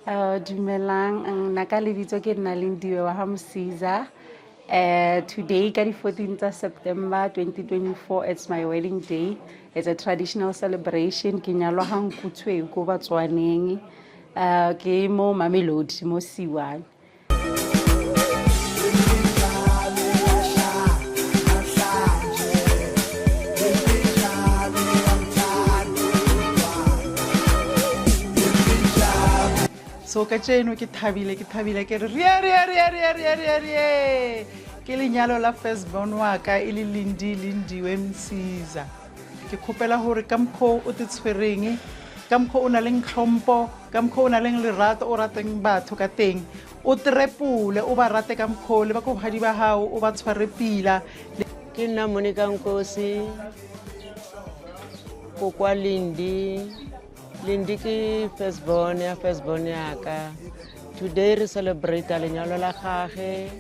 Dumelang, nna ka lebitso ke nna Lindiwe wa ga Mosiza. Today ka di 14 tsa September 2024, it's my wedding day. It's a traditional celebration. Ke nyalwa ga Nkutshweu ko Batswaneng. Ke mo Mamelodi, mo Siwane. So ka tseno ke thabile, ke thabile, ke re rie rie rie rie rie rie rie. Ke lenyalo la first born wa ka e le Lindi Lindiwe Msiza. Ke kgopela gore ka mokgwa o te tshwereng, ka mokgwa o na leng tlhompho, ka mokgwa o na leng lerato, o rateng batho ka teng, o trepole, o ba rate ka mokgwa le ba ko bogadi ba gago, o ba tshware pila. Ke nna Monica Nkosi, kokwa Lindi. Lindi ke first born ya first born ya ka. Today re celebrate lenyalo la gage.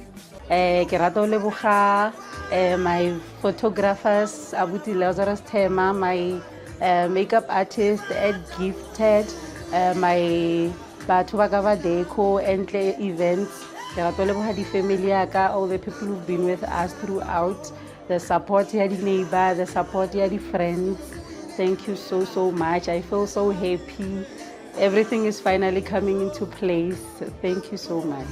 Ke rata go leboga my photographers, Abuti Lazarus Thema, my makeup artist Ed Gifted, my batho ba ka ba deco, Entle Events. Ke rata go leboga di-family ya ka, all the people who've been with us throughout, the support ya di-neighbor, the support ya di-friends. Thank you so, so much. I feel so happy. Everything is finally coming into place. Thank you so much.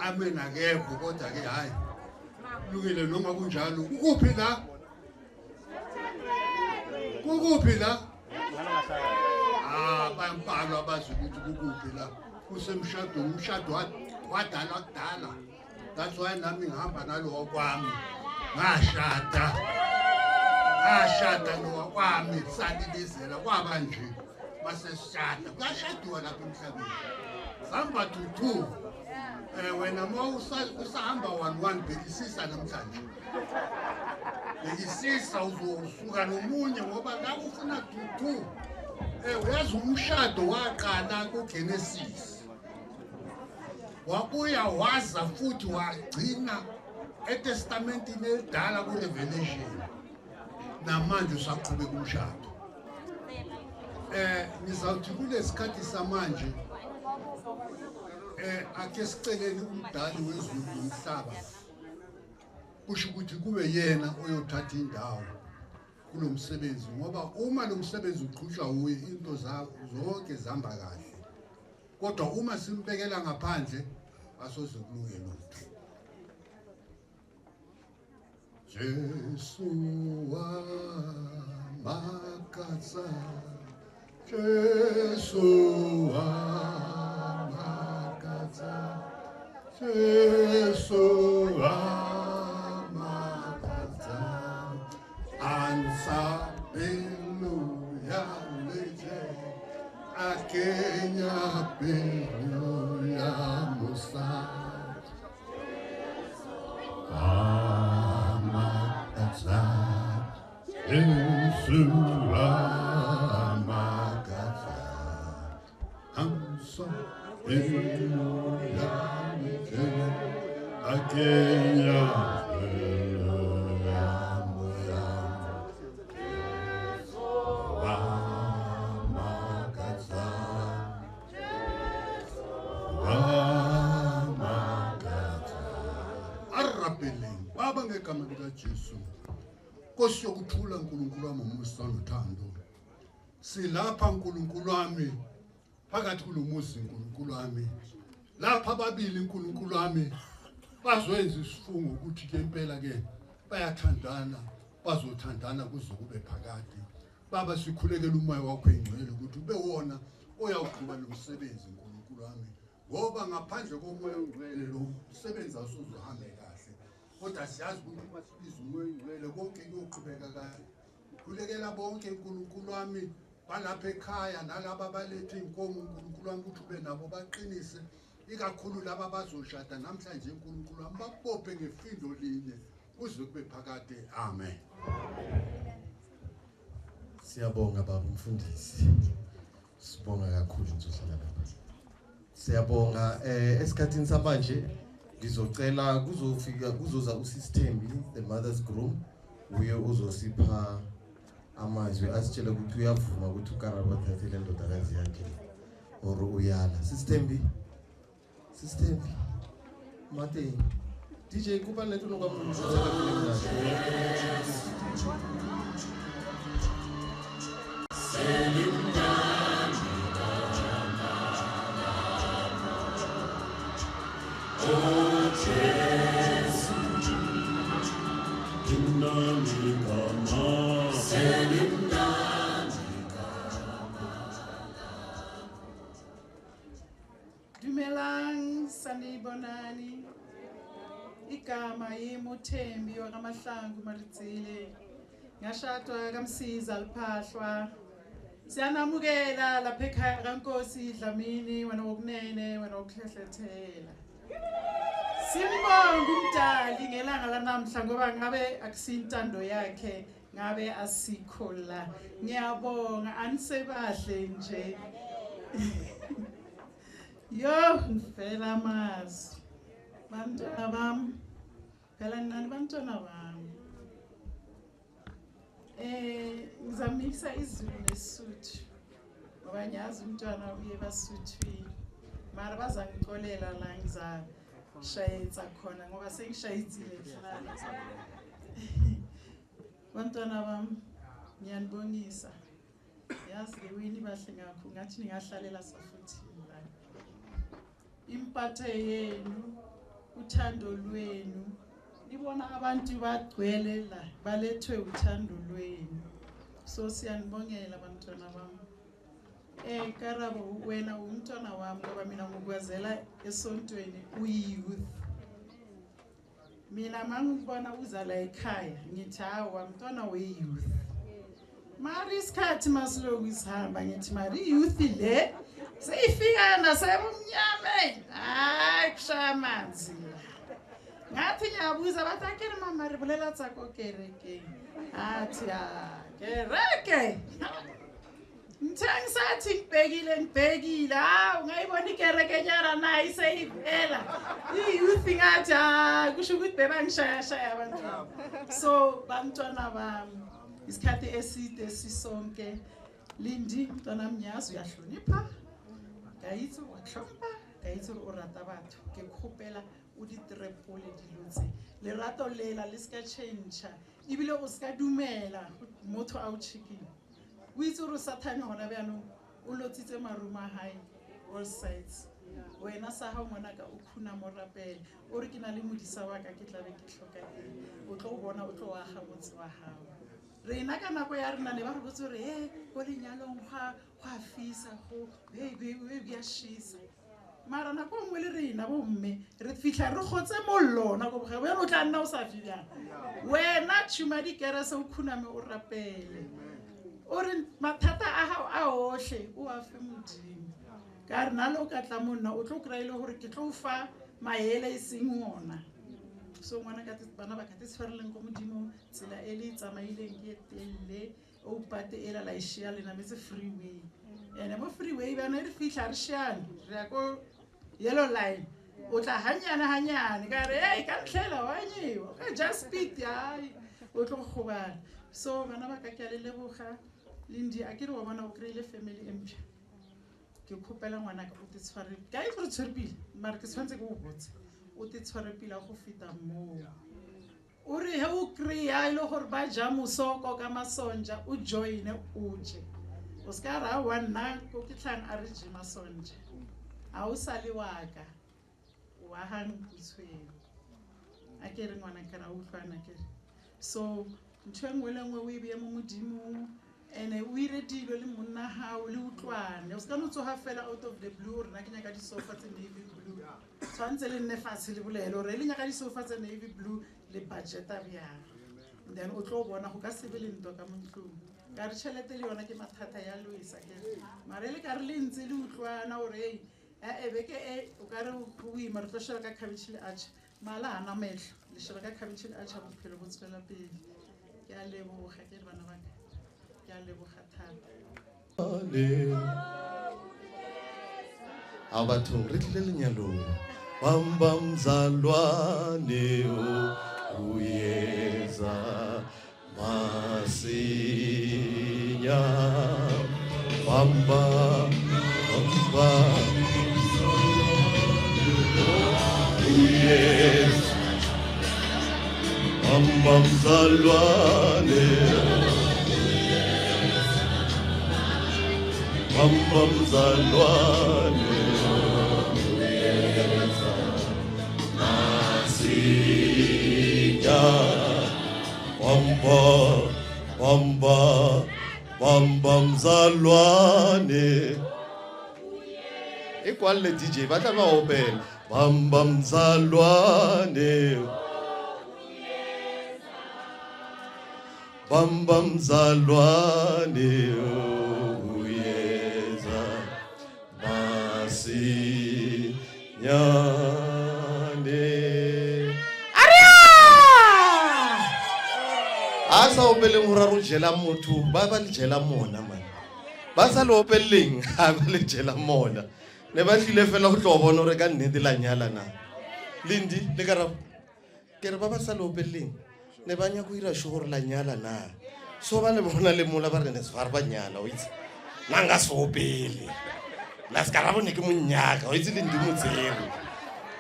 Amen akekho kodwa ke hayi. Lungile noma kunjalo. Kukuphi la? Kukuphi la? Ah, bambalwa abazi ukuthi kukuphi la. Kusemshadweni, umshado wadalwa kudala. That's why nami ngihamba nalowo kwami. Ngashada. Ngashada nowakwami salilizela kwaba nje. Masesishada. Kuyashadiwa lapha emhlabeni. Samba to two. Eh wena uma usahamba one one bhekisisa namhlanje. Bhekisisa uzosuka nomunye ngoba la ufuna two two. Eh uyazi umshado waqala kuGenesis. Wabuya waza futhi wagcina eTestamentini elidala kuRevelation. Namanje usaqhubeka umshado. Eh ngizawuthi kulesikhathi samanje eh ake siceleni umdali wezulu nomhlaba kusho ukuthi kube yena oyothatha indawo kulomsebenzi ngoba uma lo msebenzi uqhutshwa uye into zonke zihamba kahle kodwa uma simbekela ngaphandle asoze kulunge lutho. Jesu wa makatsa Jesu wa makatsa Jesu wa makatsa Ansa pelo ya leje akenya pelo ya musa Amakatsa Jesu amakatsa Ansa pelo ya leje akenya pelo ya musa Amakatsa Amakatsa Arapeleng baba ngegama likaJesu Nkosi yokuthula uNkulunkulu wami umusa nothando silapha uNkulunkulu wami phakathi kulomuzi uNkulunkulu wami lapha ababili uNkulunkulu wami bazoyenza isifungo ukuthi ke impela ke bayathandana bazothandana kuze kube phakade baba sikhulekela umoya wakho ingcwele ukuthi ube wona oyawuqhuba lo msebenzi uNkulunkulu wami ngoba ngaphandle komoya ongcwele lo msebenzi awusoze uhambe kahle kodwa siyazi ukuthi uma sibiza umoya ongcwele konke kuyoqhubeka kahle khulekela bonke uNkulunkulu wami balapha ekhaya nalaba abalethe iy'nkomo uNkulunkulu wami ukuthi ube nabo baqinise ikakhulu laba abazoshada namhlanje uNkulunkulu wami babophe ngefindo linye kuze kube phakade amen. Siyabonga baba umfundisi. Sibonga kakhulu ngizohlala lapha. Siyabonga eh esikhathini samanje ngizocela kuzofika kuzoza uSisithembi the mother's groom uye uzosipha amazwi asitshele ukuthi uyavuma ukuthi uKarabo athathe le ndodakazi yakhe or uyala. Sisithembi Sisithembi Mateng DJ kuba le tlo kwa mmuso tsa ka pele Dumelang sanibonani. Igama yimi uThembi wakaMahlangu Maritsile. Ngashadwa kaMsiza Liphahlwa. Siyanamukela lapha ekhaya kaNkosi Dlamini wena wokunene wena wokuhlehlethela. Simbonga umdali ngelanga lanamhla ngoba ngabe akusintando yakhe ngabe asikho la. Ngiyabonga anisebahle nje. Yo ngifela amazwi. Bantwana bami. Phela nani bantwana bami. Eh ngizamisa isiZulu neSuthu. Ngoba ngiyazi umntwana uye basuthwini. Mara bazangixolela la ngizashayetsa khona ngoba sengishayetsile mhlawumbe. Bantwana bami ngiyanibongisa. Yazi le wini bahle ngakho ngathi ningahlalela safuthi la. Impathe yenu Uthando lwenu nibona abantu bagcwele la balethwe uthando lwenu so siyanibongela bantwana bami eh Karabo wena umntwana wami ngoba mina ngokwazela esontweni uyi-youth mina mangikubona uza la ekhaya ngithi hawa mntwana we-youth mari isikhathi masiloku sihamba ngithi mari i-youth le seyifika nasebumnyameni hayi kushaya amanzi ngathi ngiyabuza bathi akere mama re bolela tsa ko kerekeng athi a kereke ngithe ngisathi ngibhekile ngibhekile hawu ngayibona ikereke nyara nayo iseyivela i-youth ngathi hayi kusho ukuthi bebangishayashaya abantwana so bantwana bami isikhathi eside sisonke lindi mntwana mnyazi uyahlonipha ka itse wa tlhompha ka itse gore o rata batho ke kgopela o di trepole dilo tse lerato lela le se ka change ebile o se ka dumela motho a o chicken o itse gore sathane gona bjaanong o lotsitse marumo a gae all sides wena sa gago ngwanaka o khuna mo rapele o re ke na le modisa wa ka ke tlabe ke tlhoka eng o tlo bona o tlo aga motse wa gago rena ka nako ya rena ne ba re botse gore e ko lenyalong gwa fisa go ya shisa mara nako nngwe le rena bomme re fitlha re kgotse mollo nako boge wena o tla nna o sa fi bjang wena tšhuma dikerese o khuname o rapele o re mathata a gago a otlhe o a fe modimo ka re nale o ka tla mo nna o tlo kry-e le gore ke tlo fa maele e seng ona so ngwana bana ba ka te tshwareleng ko modimo tsela e le e tsamaileng ke e telele o pate ela la e shea le nametse freeway ene mo freeway bana e re fitlha re sheane re ya ko yellow line o tla ganyane ganyane ka re ei ka ntlhela wa nyewa ka just speed ai o tlo go gobala so bana ba ka ke a le leboga lendi a ke re wa bona o kry-ile family e mpšha ke kgopela ngwanaka o te tshware ka e gore tshwere pila mare ke tshwanetse ke o botse o te tshware pila go feta moo O re he o kry-a e le gore ba ja mosoko ka masonja o joine o je o se ka ra wa nna ko ke tlhang a re je masonja ga o sa le waka o agang botshweu a ke re ngwana ke ra utlwana ke re so ntho e nngwe le nngwe o e beye mo modimong ene o ire dilo le monna gago le utlwane o se ka no tsoga fela out of the blue gore na ke nyaka disofa tse navy blue tshwanetse le nne fatshe le bolele gore le nyaka disofa tse navy blue le budgeta bjang then o tlo bona go ka sebe le ntwa ka mo ntlong ka re tšhelete le yona ke mathata ya loisa ke mare le ka re le ntse le utlwana gore ei ee beke e o ka re go boima re tlo sheba ka khabitšhe le atšha mala ga na metlho le sheba ka khabitšhe le atšha bophelo bo tswela pele ke a leboga ke re bana baka ke a leboga thata A bathong re tlile lenyalong bamba mzalwane uyeza masinya bamba bamba uyeza bamba mzalwane Bamba mzalwane Masinya Bamba Bamba Bamba mzalwane E kwalle DJ ba tla ba opela Bamba mzalwane Bamba mzalwane uyeza masinyane. A sa opeleng go ra go jela motho ba ba le jela mona man. Ba sa le opeleng ha ba le jela mona. Ne ba tlile fela go tlo bona gore ka nnete la nyala na. Lindi le karabo. Ke re ba ba sa le opeleleng ne ba nyako ira sure gore la nyala na. So ba le bona le mola ba re ne sefare ba nyala o itse. Nna nka se opele. La se karabo ne ke monyaka o itse le ndi motsere.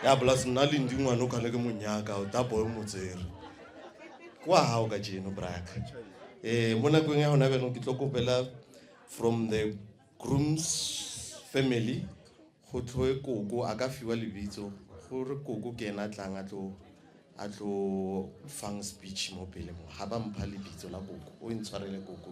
Ya plus nna le ndi ngwana o khane ke monyaka o ta boy motsere. Kwa hao ka jeno braka. Eh mo nakong ya hona bjanong ke tlo kopela from the groom's family go tlhoe koko a ka fiwa lebitso Gore koko ke ena a tlang a tlo a tlo fang speech mo pele mo. Ga ba mpha lebitso la koko. O intshwarele koko.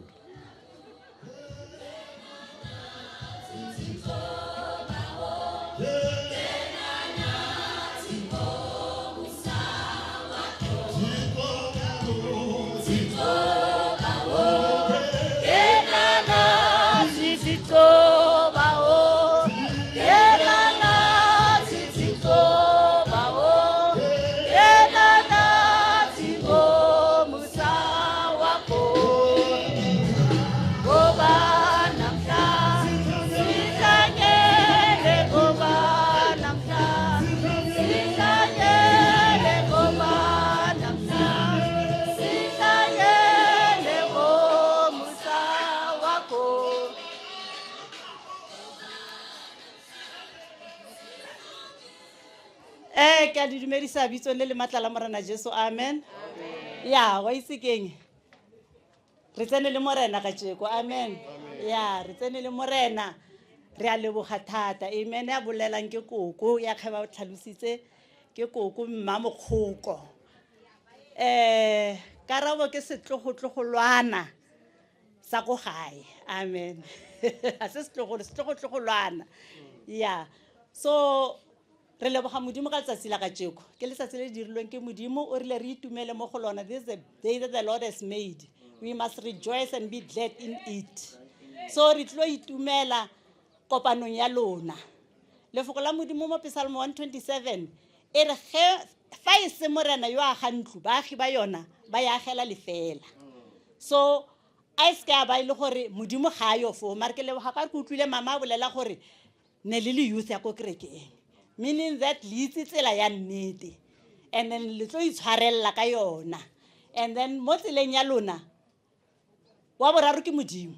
Eh, ke a le dumedisa bitsong le le matla la morena jesu amen ya wa itse keng re tsene le morena ka tšeko amen ya re tsene le morena re a leboga thata amen ya bolelang ke koko ya kge ba tlhalositse ke koko mma mokgoko um karabo ke setlogotlogolwana sa ko gae amen ga se setlogolo setlogotlogolwana ya so re leboga modimo ka letsatsi la kajeko ke letsatsi le le dirilweng ke modimo o rile re itumele mo go lona this is the day that the lord has made we must rejoice and be glad in it so re tlo itumela kopanong ya lona lefoko la modimo mo pesalmo 127 e re ge fa e se morena yo aga ntlo baagi ba yona ba e agela lefela so a e seke a ba e le gore modimo ga a yo foo mare ke leboga ka re ke utlwile mama a bolela gore ne le le youth ya ko kerekeng meaning that le itse tsela ya nnete and then le tlo itshwarelela ka yona and then mo tseleng ya lona wa boraro ke modimo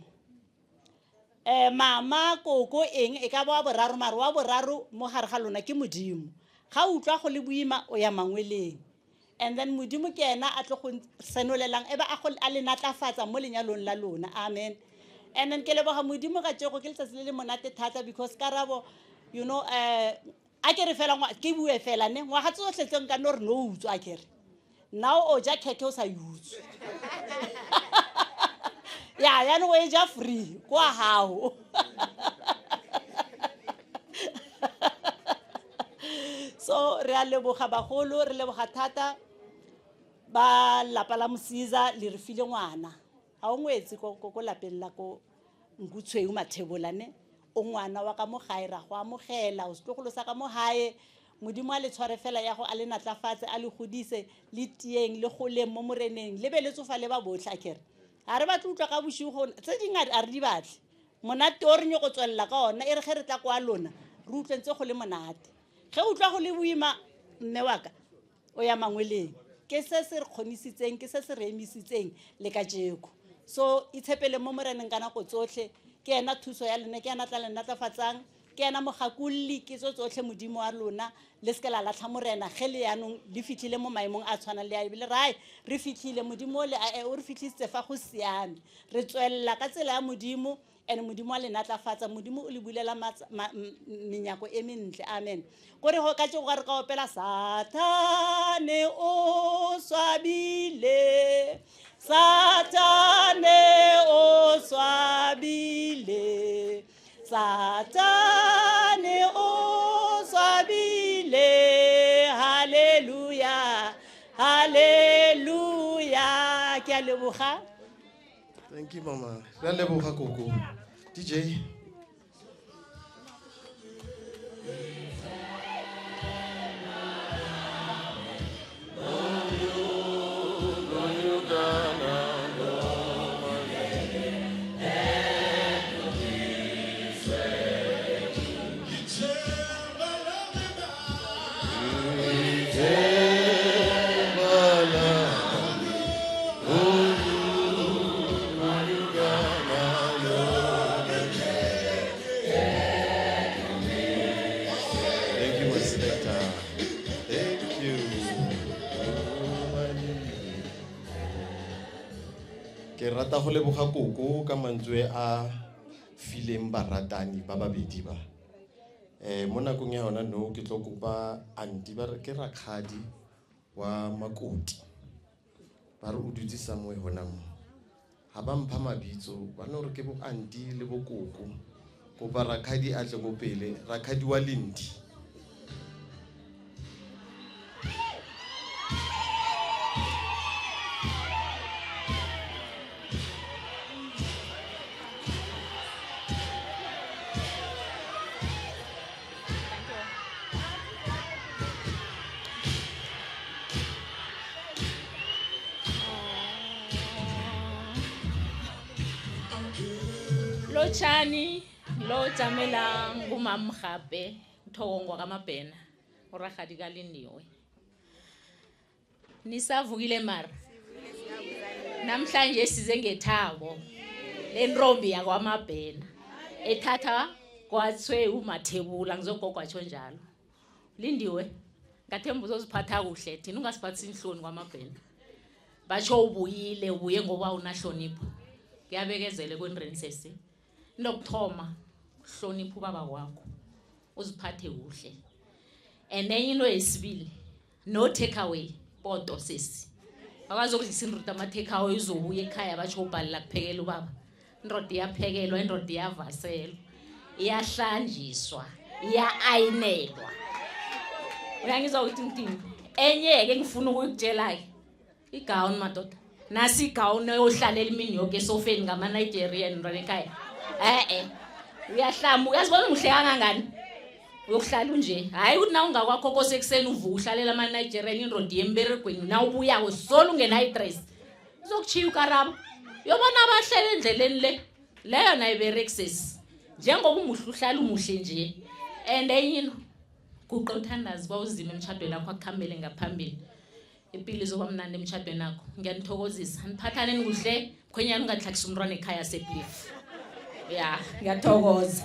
um mama koko eng e ka ba wa boraro mare wa boraro mo gare ga lona ke modimo ga o utlwa go le boima o ya mangweleng and then modimo ke ena a tlo go senolelang e ba a go a le natlafatsa mo lenyalong la lona amen and then ke leboga modimo ka tšego ke letsatsi le le monate thata because karabo you know um a ke re fela ke bue fela ne ngwaga tsotlhe tse nka no re no utswa a kere now o ja khekhe o sa e utswe ya yaanong o e ja free kwa gago so re a leboga bagolo re leboga thata ba lapa la mosiza le re file ngwana ga o ngwetse ko lapeng la ko nkutshweu mathebolane o ngwana wa ka mo gae ra go amogela o setlogolo sa ka mo gae modimo a le tshware fela ya go a le natlafatse a le godise le tieng le goleng mo moreneng le be le tsofale ba botlhe a kere ga re batle utlwa ka bosigo tse dingwe a re di batle monate o re nyoko tswelela ka ona e re ge re tla kwa lona re utlweng tse go le monate ge utlwa go le boima mme wa ka o ya mangweleng ke se se re kgonisitseng ke se se re emisitseng le ka jeko so itshepele mo moreneng ka nako tsotlhe ke ena thuso ya lene ke ena tla le natlafatsang ke ena mogakololi ke tso tsotlhe modimo wa lona le seke la latlha morena ge le yanong le fitlhile mo maemong a tshwanang le a ebile rae re fitlhile modimo ole ae o re fitlhisitse fa go siame re tswelela ka tsela ya modimo and modimo wa le natlafatsa modimo o le bulela menyako e mentle amen kore go ka tšego ka re ka opela sathane o swabile sathane o swabile Satane o swabile haleluya haleluya ke a leboga thank you mama re a leboga koko dj Thank you, my selector. Thank you. Ke rata go leboga koko ka mantswe a fileng baratani ba babedi ba. Um mo nakong ya yona no ke tlo kopa anti ba re ke rakgadi wa makoti ba re o dutse somewhere hona mo ga ba mpha mabitso ba no re ke bo anti le bo koko kopa rakgadi a tle ko pele rakgadi wa lendi Lotshani lo tjamelang kumam gape uthoko ngwakamabhena uragadi kalindiwe nisavukile mara namhlanje size ngethabo lentombi yakwamabhena ethatha kwathwe umathebula ngizogogo atsho njalo lindiwe ngathemba uzoziphatha kuhle thina ungasiphathisi inhloni kwamabhena batsho ubuyile ubuye ngoba unahlonipho kuyabekezela ekwendreni sesi into yokuthoma hlonipha ubaba wakho uziphathe kuhle and enye into yesibili no take away poto sesi akazokudlisa indoda ama-take away uzobuya ekhaya batsho ubhalela kuphekela ubaba indoda iyaphekelwa indoda iyavaselwa iyahlanjiswa iya-ayinelwa uyangizwa ukuthi ngithini enye-ke ngifuna ukuyikutshela-ke igawuni madoda nasi igawuni oyohlalela imini yoke esofeni ngama-nigerian mntwana ekhaya e-e uyahlamba uyazibona umuhle kangangani uyokuhlala unje hhayi ukuthi na ungakwakho kosekuseni uvuka uhlalela ama-nigerian inrodi yemberegweni na ubuyako solo ungenayi-dress uzokuchiya ukarabo uyobona abahlele endleleni le leyo nayiberekisesi njengoba umuhle uhlala umuhle nje and enye into guqa uthandazi kwawuzima emtshadweni akho akuhambele ngaphambili impilo izoba mnandi emtshadweni akho ngiyanithokozisa niphathaneni kuhle mkhwenyana ungatlhakisa umntwana ekhaya seblief ya ngiyathokoza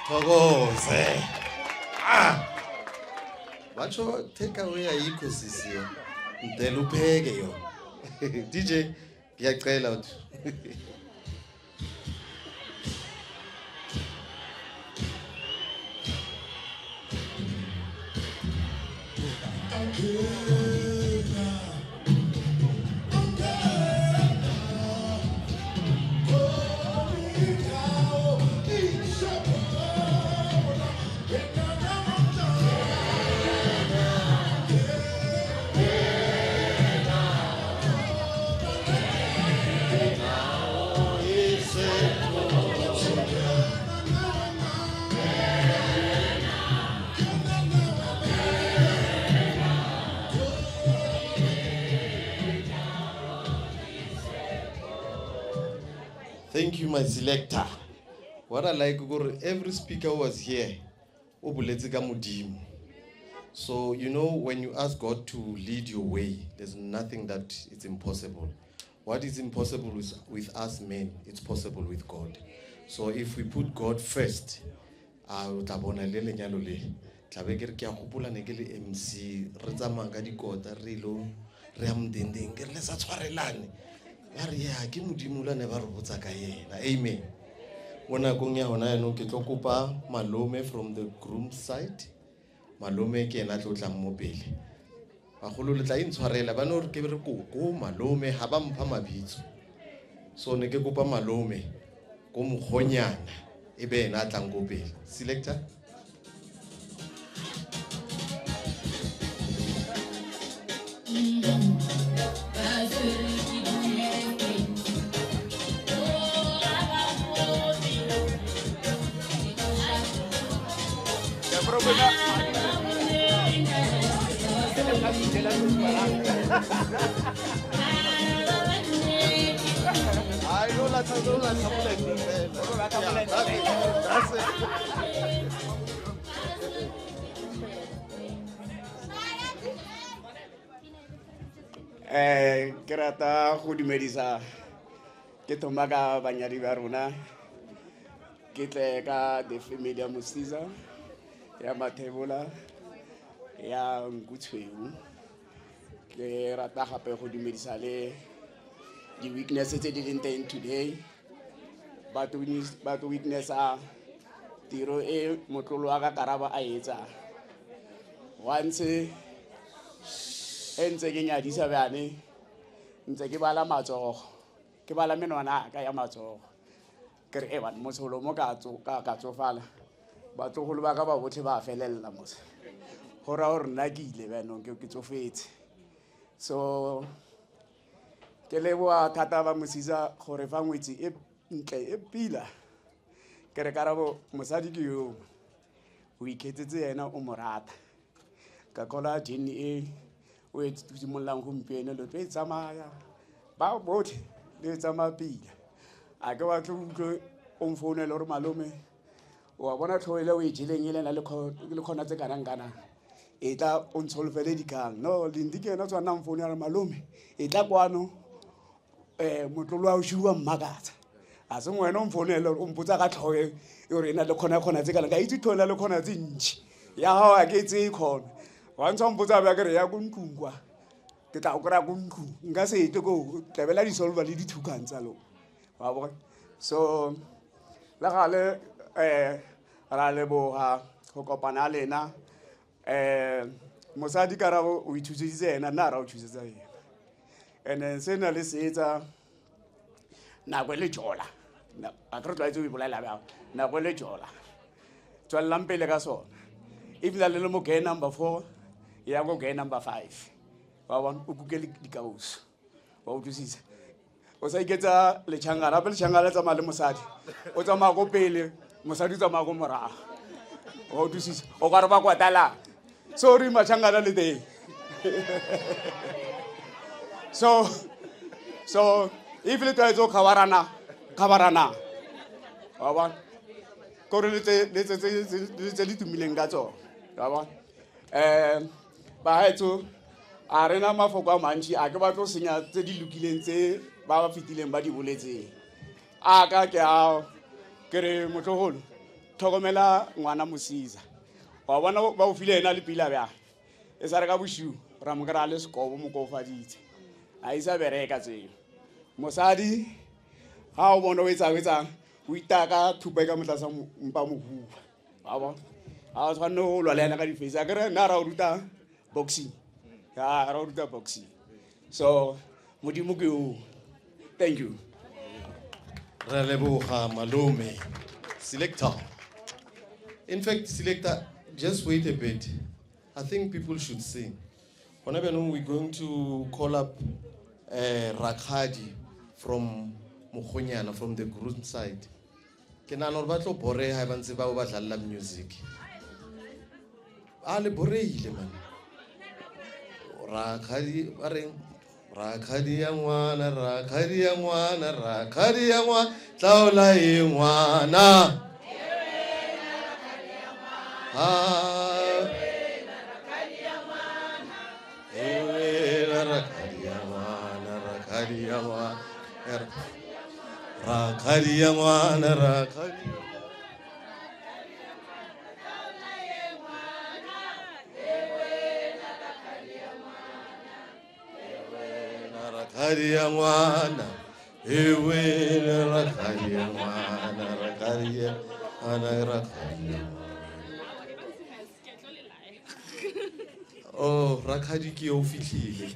Thokoze. Ah. Batsho take away ayikho sisi yo. Ngicela upheke yo. DJ ngiyacela uthi. Thank you, my selector. What I like, gore every speaker who was here, o boletse ka Modimo. So, you know, when you ask God to lead your way, there's nothing that is impossible. What is impossible is with us men, it's possible with God. So if we put God first, a o tla bona le lenyalo le tla be ke re ke a gopola ne ke le MC re tsamaya ka dikota re ilo re ya modendeng ke re le sa tshwarelane ba re ya ke modimo la ne ba re botsa ka yena amen mo nakong ya gona yaanong ke tlo kopa malome from the groom side malome ke ena a tlo tlang mo pele bagolo le tla intshwarela ba no re ke re koko malome ga ba mpha mabitso so ne ke kopa malome ko mokgonyana e be ena a tlang ko pele selector Hayi lo latha lo latha mlente fela. Yeah, that's it. That's it. Eh, ke rata go dumedisa ke thoma ka banyadi ba rona ke tle ka the family ya Mosiza ya Mathebola ya Nkutshweu ke rata gape go dumedisa le di-weakness tse di leng teng today batho witnessa Tiro e motlolo wa ka Karabo a e etsang. Once e ntse ke nyadisa bjane ntse ke bala matsogo ke bala menwana a ka ya matsogo ke re eban motsholo mo ka tsofala batlogolo ba ka ba botlhe ba felelela mose go raya gore nna ke ile bjanong ke tsofetse. So ke leboa thata ba Mosisa gore fa ngwetsi e ntle e pila. Ke re Karabo mosadi ke yo o ikgethetse yena o mo rata ka khola journey e o e simololang gompieno lo tlo e tsamaya ba botlhe le e tsamaya pila. A ke batle utlwe o mfounele gore malome wa bona tlhogo ele o e jeleng e lena le kgona tse kanang-kanang e tla o ntsholofele dikgang. No Lendi ke ena o tshwanang mfoune a re malome e tla kwano um motlolo wa o šiwa mmakatsa a seng wena o mfounele o mpotsa ka tlhogo e gore e na le kgona-kgona tse kana ka itse tlhogo e na le kgona tse ntšhi ya gago a ke e tseye kgona wa ntsha mpotsa bja kere ya ko ntlong kwa ke tla go kry-a ko ntlong nka se ete ko tlabela di-solver le dithukang tsa lona wa bona. So le gale um ra leboga go kopana lena. Mosadi Karabo o ithuseditse ena nna ra o thusetsa ena and then se na le se etsa nako e le jola a ke re tlwaetse o ipolela bjang nako e le jola tswelelang pele ka sona ebile le le mo gay number 4 ya ko gay number 5 wa bona o kuke dikauso wa utlwisisa o sa iketsa lechangana gape lechangana le tsamaya le mosadi o tsamaya ko pele mosadi o tsamaya ko morago wa utlwisisa o ka re ba kwatalang sorry machangana le teng. So if le tlwaetse go kgabarana kgabarana wa bona kore le tse le tumileng ka tsone wa bona. Bagaetsho a rena mafoko a mantši a ke batlo senya tse di lokileng tse ba ba fetileng ba di boletseng a ka ke a ke re motlogolo tlhokomela ngwana Mosisa wa bona ba o file ena le pila bjang e sa re ka bošiu ra mo kry-a le sekobo mo kofaditse a isa bereka tseo mosadi ga o bona o etsang etsang o itaka thupa e ka motlasa mpa mohuba wa bona ga o tshwanne go lwa le ena ka diface a kere nna ra o ruta boxing ya ra o ruta boxing. So modimo ke o thank you. Re leboga malome selector. In fact, selector, just wait a bit. I think people should sing. Gona bjanong we're going to call up Rakhadi from Mokgonyana, from the groom side. Ke nahana gore ba tlo boreha ba ntse ba ba dlalla music. A le boreile man. Rakhadi ba reng Rakhadi ya ngwana, rakhadi ya ngwana, rakhadi ya ngwana, tlaola e ngwana. Ah. Ewena rakhadi ya ngwana, rakhadi ya ngwana, rakhadi ya ngwana, rakhadi. Rakhadi ya ngwana, ewena rakhadi ya ngwana, rakhadi ya ngwana, rakhadi ya ngwana. Oh, rakhadi ke yo o fihlile.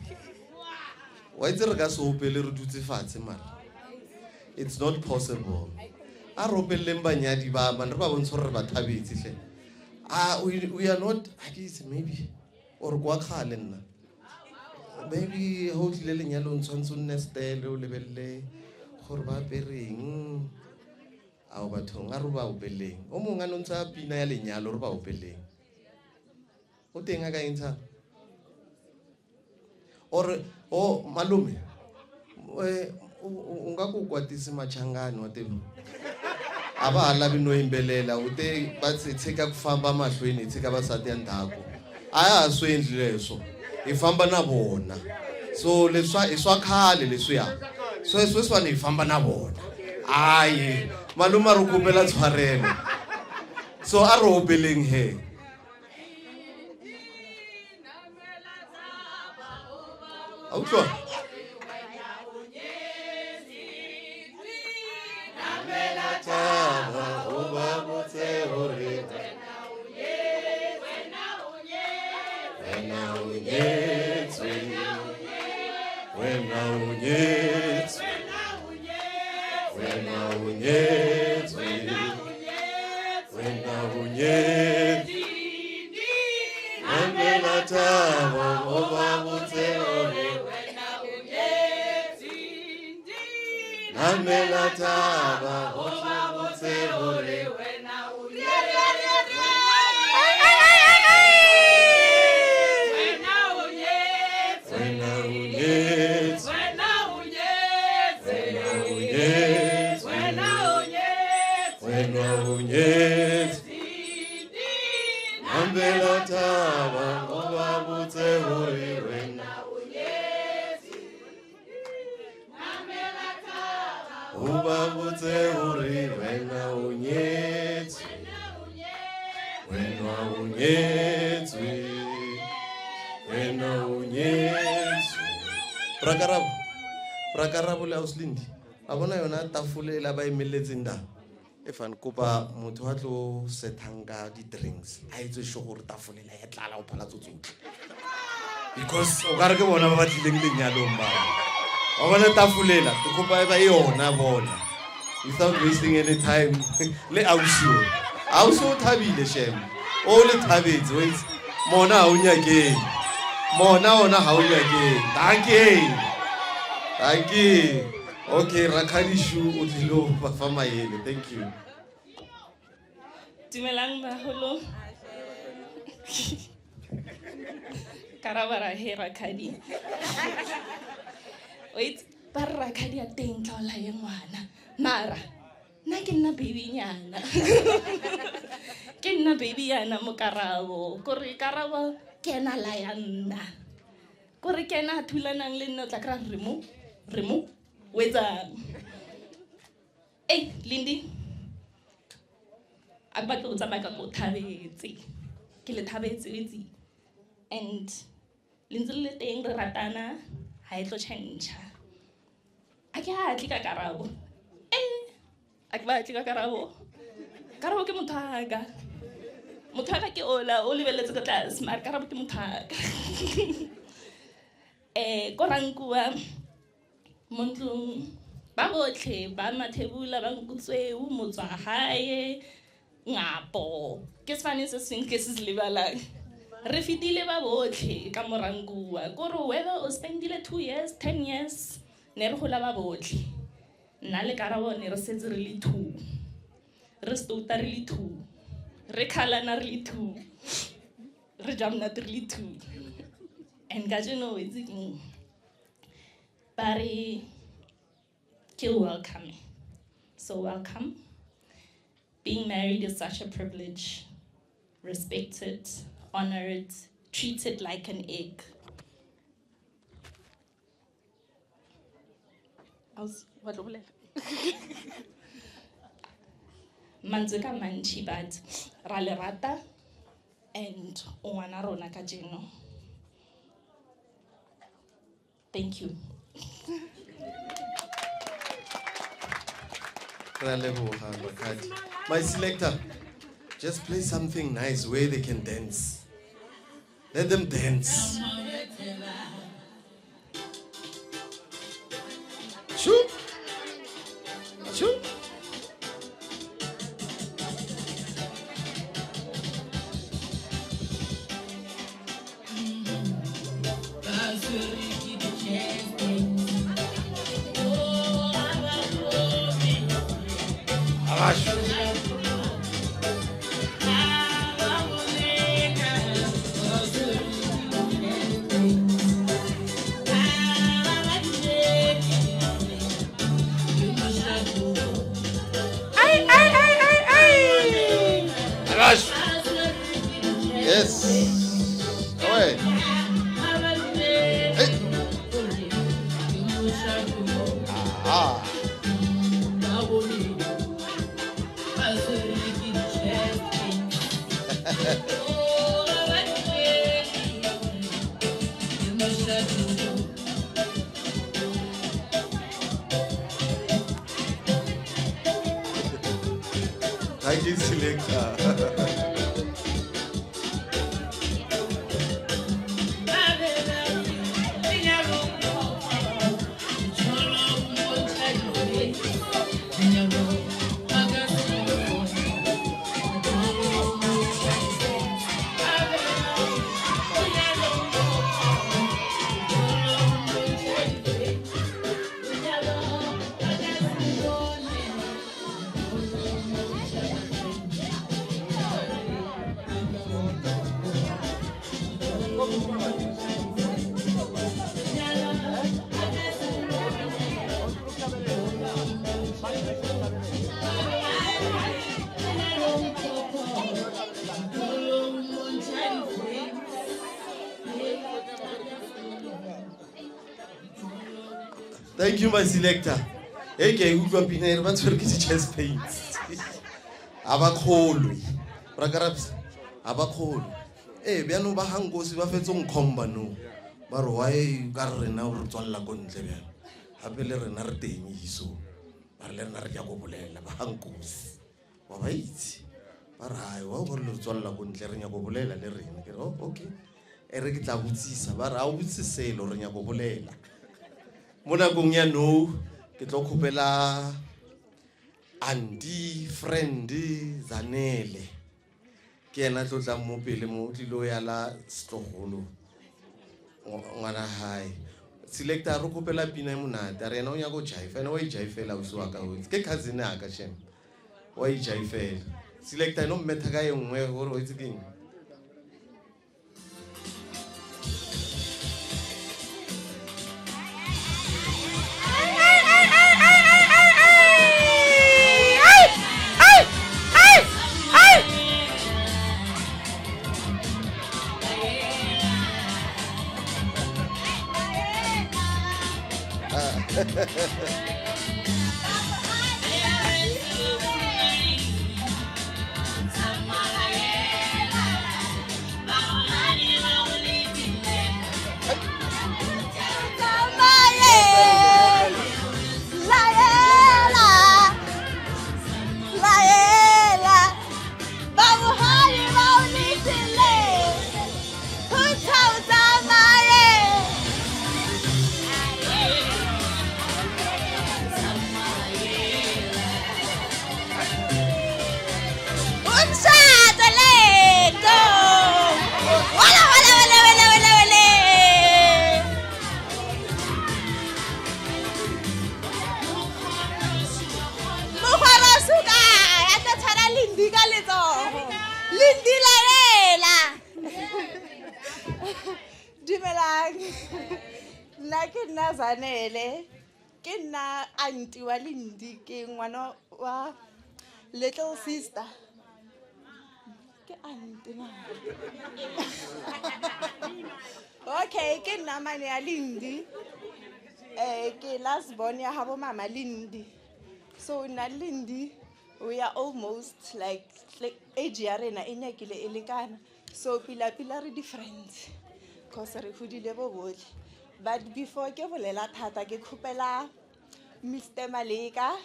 Wa itse re ka se opele re dutse fatshe mara. It's not possible. A re opeleleng banyadi ba man re ba bontshe gore re ba thabetse hle. Ah, we are not, ha ke itse maybe or kwa kgale nna. Maybe ha o tlile lenyalong tshwanetse o nne stele o lebelele gore ba apereng. Ao bathong a re ba opeleng. O mongwe a no ntsha pina ya lenyalo re ba opeleng. O teng a ka e ntshang? Or o malome o nga ku kwatisi machangani wa tiva. A va ha lavi no yimbelela u te va tshika ku famba mahlweni hi tshika vasati ya ndzhaku. A ya ha swi endli leswo hi famba na vona. So leswa i swa khale leswiya. Sweswiwani hi famba na vona. Hayi malume a ri kombela tshwarelo. So a ri opeleng he. A utlwa? Taba o ba botse hore Wena o nyetswe. Wena o nyetswe. Wena o nyetswe. Namela thabo o ba botse hore Namela thaba o ba botse hore Wena o nyetswe. Wena o nyetswe. Wena o nyetswe. Wena o nyetswe. Wena o nyetswe. Wena o nyetswe. Namela thaba o ba botse hore wena O ba botse hore wena o nyetswe. Wena o nyetswe. Wena o nyetswe. Rakarabo. Rakarabo le Auslindi. A bona yona tafole e la ba emelletseng da. E fane kopa motho a tlo sethang ka di-drinks a etse sure gore tafole la ya tlala go phala tso tsotlhe, because o kare ke bona ba ba tlileng lenyalong mane wa bona tafolela ke kopa e ba yona bona without wasting any time. Le ausi o, ausi o thabile shem, o le thabetse o itse mona ha o nyakeng mona ona ha o nyakeng. Dankie, dankie. Okay, Rakadishu o tlile go ba fa maele. Thank you. Dumelang baholo. Karabara he Rakhadi. Wait, ba re Rakhadi ya teng tla o laye ngwana. Mara nna ke nna baby nyana. Ke nna baby yana mo Karabo. Kore Karabo ke ena la ya nna. Kore ke ena a thulanang le nna, o tla kry-a re mo, re mo, o etsang. Ei, Lindy, a ke batle go tsamaya ka ko thabetse. Ke le thabetse o itse. And le ntse le le teng re ratana, ha e tlo change. A ke a tle ka Karabo. A ke batle ka Karabo. Karabo ke motho wa ka. Motho wa ka ke ola, o lebeletse ko tlase, mara Karabo ke motho wa ka. Ko Rankuwa, mo ntlong, ba botlhe, ba Mathebula, ba Nkutsweu, Motswagae, Ngapo. Ke sefane se sengwe ke se se lebalang. Re fetile ba botlhe ka mo Rankuwa. Kore whether o spendile 2 years, 10 years, ne re gola ba botlhe. Nna le Karabo ne re setse re le 2. Re stouta re le 2. Re khalana re le 2. Re ja monate re le 2. And kajeno o itse keng? Ba re ke welcome. So welcome. Being married is such a privilege. Respect it, honor it, treat it like an egg. Mantswe ka mantši, but ra le rata and o ngwana rona kajeno. Thank you. Ra leboha, Rakadi. My selector, just play something nice where they can dance. Let them dance. Shoo. Shoo. Yes. Away. Hey. Ah. Thank you, Selector. Thank you my selector. Hey ke a e utlwa pina e re ba tshwere ke di-chest pains. A ba kgolwe. Rakarabs, a ba kgolwe. Ee, bjano ba gankosi ba fetse nkhomba no. Ba re why ka re rena o re tswalela ko ntle bjalo. Gape le rena re teng iso. Ba re le rena re nyako bolela ba gankosi. Wa ba itse. Ba re hai wa gore le re tswalela ko ntle re nyako bolela le rena. Ke re oh, okay. E re ke tla botsisa ba re a o botsise selo re nyako bolela. Mo nakong ya no ke tlo kgopela Andy friend Zanele. Ke yena tlo tlang mo pele mo o tlilo ya la setlogolo ngwana hae. Selector re kgopela pina e monate a re yena o nyaka go jaifa ene wa e jaifela ausi wa ka o ke cousin ya ka shem wa e jaifela. Selector eno mmetha ka e nngwe gore o itse keng. Dumelang. Nna ke nna Zanele. Ke nna auntie wa Lindi, ke ngwana wa little sister. Ke auntie na. Okay, ke nna mane ya Lindi. Eh ke last born ya habo mama Lindi. So nna le Lindi we are almost like age ya rena e nyakile e lekana. So pila pila re di-friends cause re godile bo botlhe. But before ke bolela thata ke kgopela Mr Maleka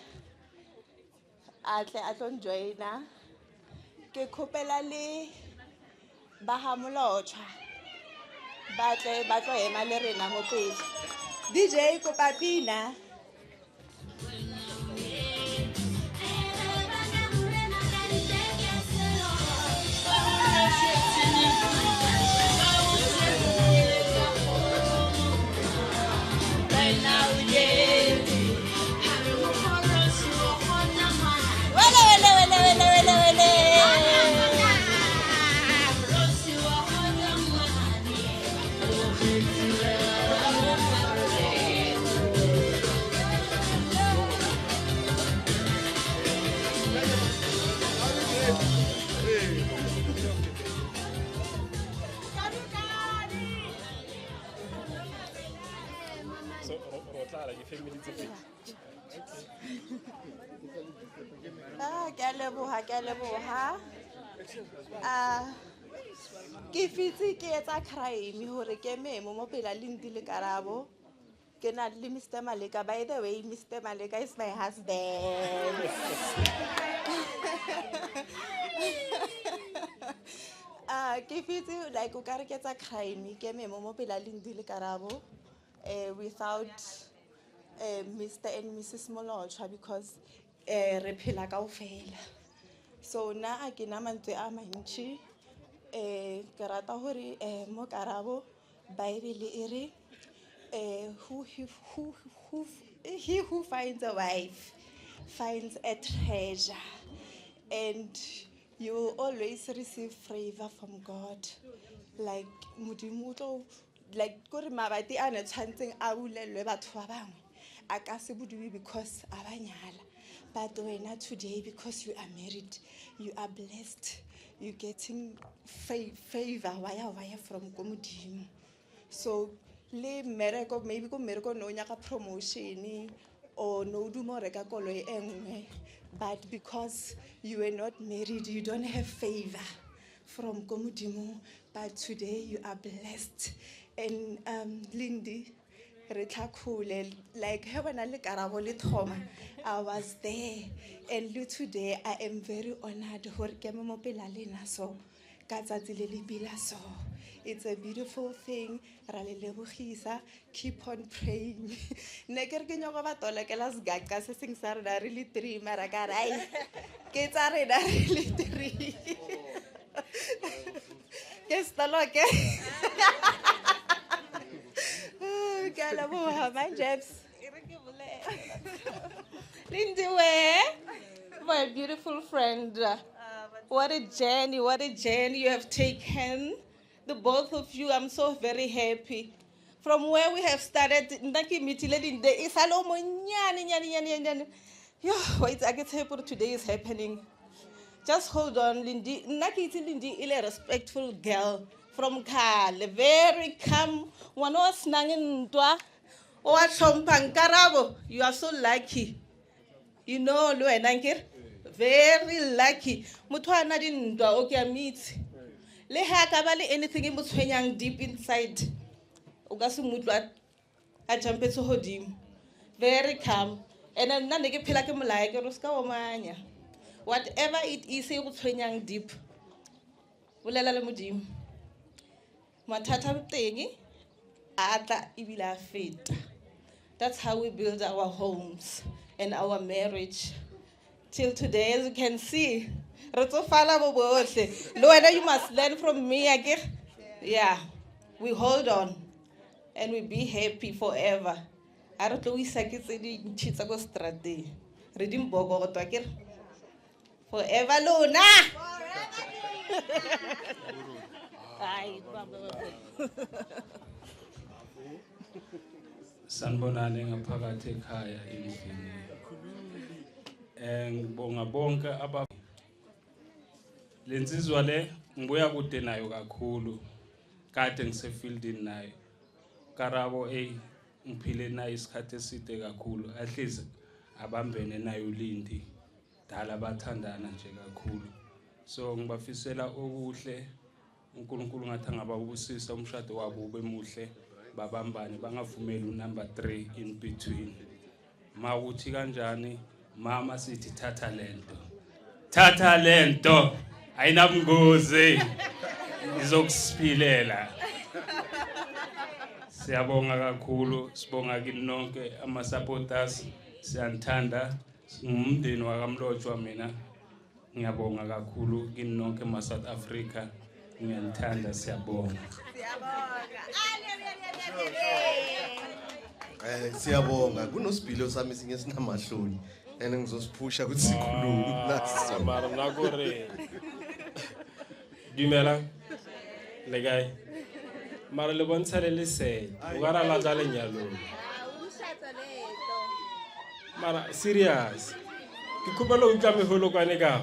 a tle a tlo njoina. Ke kgopela le ba ga Molotšhwa ba tle ba tlo ema le rena mo pele. DJ kopa pina. Wele, wele, wele, wele, wele, wele. So, ro tlala di-family tse pedi. Ah, ke a leboha, ke a leboha. Ah, ke fitse ke etsa crime hore ke memo mo pela Lindi le Karabo. Ke na le Mr Maleka. By the way, Mr Maleka is my husband. Ah, ke fitse like o ka re ke etsa crime ke memo mo pela Lindi le Karabo without Mr and Mrs Molotšhwa because re phela kaofela. So nna a ke na mantswe a mantši. Ke rata hore mo Karabo Bible e re he who finds a wife finds a treasure, and you will always receive favor from God. Like Modimo o tlo like kore mabati a ne tshwantseng a bulelwe batho ba bangwe a ka se budiwe because a ba nyala. But wena today, because you are married, you are blessed, you getting favor waya waya from ko Modimo. So Le mmereko, maybe ko mmereko no nyaka promotion or no o duma go reka koloi e nngwe, but because you were not married, you don't have favor from ko Modimo, but today you are blessed. And Lindy, re tlhakhole, like he bona le Karabo le thoma, I was there, and le today I am very honored gore ke eme mo pela lena so ka tsatsi le le pila so. It's a beautiful thing. Ra le lebogisa. Keep on praying. Ne ke re ke nyoko ba tolokela segaqa se seng sa rena re le three, mara ka re, ai, ke tsa rena re le three. Ke setoloke. Ke a leboga, man Jebs. Lindiwe, my beautiful friend. What a journey, what a journey you have taken. The both of you, I'm so very happy. From where we have started, nna ke meetile Linde, e sale o monnyane, nyane, nyane, nyane. Yo, wait, I get happy today is happening. Just hold on, Lindy. Nna ke itse Lindy e le respectful girl from Kale, very calm. Ngwana o senang ntwa, o a hlomphang. Karabo, you are so lucky. You know, le wena nkere? Very lucky. Motho a na dintwa o ke a mitse. Le ha ka ba le anything e mo tshwenyang deep inside, o ka se mo utlwa a jumpetse godimo. Very calm. And then nna ne ke phela ke molae ke re o se ka omanya. Whatever it is e go tshwenyang deep, bolela le Modimo. Mathata a teng a tla ebile a feta. That's how we build our homes and our marriage. Till today, as you can see, re tsofala bo bohle. Le wena, you must learn from me, akere? Yeah, we hold on and we be happy forever. A re tlo isa ke tse dintšhi tsa ko strateng. Re di mbokoto, akere? Forever lona. Ai, ba, ba, ba. Sanibonani ngaphakathi ekhaya endlini. Ngibonga bonke aba lensizwa le ngibuya kude nayo kakhulu. Kade ngisefieldini nayo. Karabo ngiphile naye isikhathi eside kakhulu. At least abambene nayo uLindi. Dala bathandana nje kakhulu. So ngibafisela okuhle. uNkulunkulu ngathi angababusisa umshado wabo ube muhle, babambane bangavumeli unumber 3 in between. Mawuthi kanjani mama sithi thatha lento. Thatha lento ayinabungozi izokusiphilela. Siyabonga kakhulu, sibonga kini nonke ama supporters, siyanithanda. Ngumndeni wakaMlotshwa mina. Ngiyabonga kakhulu kini nonke ma South Africa. Ngiyanithanda, siyabonga. Siyabonga. Kunosibhilo sami sinye sinamahloni. And ngizosiphusha ukuthi sikhulume naso. Mara nna kore dumela le kae? Mara le bontsha le lesedi. O ka ra la tla lenyalong. Mara serious. Ke khopela o utlwa meholokwane ka.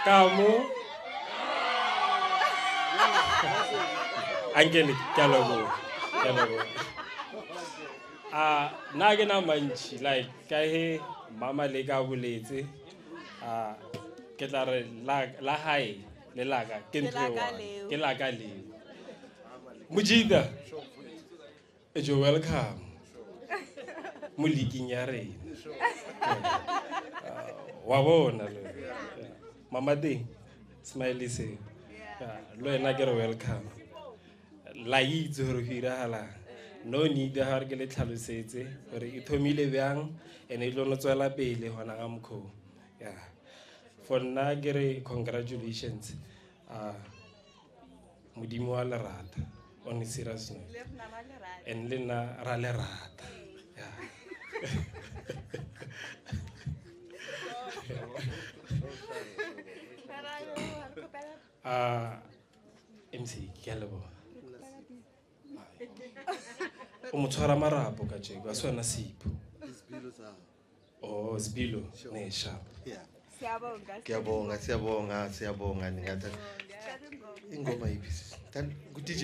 Ka mo Ankele, ke a leboha, ke a leboha. A nna ke na mantši, like ka he mama le ka boletse, a ke tla re la hae le la ka ke ntho e one, ke la ka leo. Mojita, jo welcome mo leaking ya rena. Wa bona le mama teng smiley se le wena ke re welcome. La itse gore go iragalang, no need ga re ke le tlhalosetse gore e thomile bjang and e tlo no tswela pele gona ka mokgwa. Yeah, for nna ke re congratulations. Modimo wa lerata on a serious note, and le nna ra lerata. Yeah. MC, ke a leboga. O mo tshwara marapo ka jeko, a se wena Sipho. Oh, Sibilo, ne sharp. Yeah. Siyabonga. Ngiyabonga, siyabonga, siyabonga ningathatha. Ingoma yiphi sisi? Ku DJ?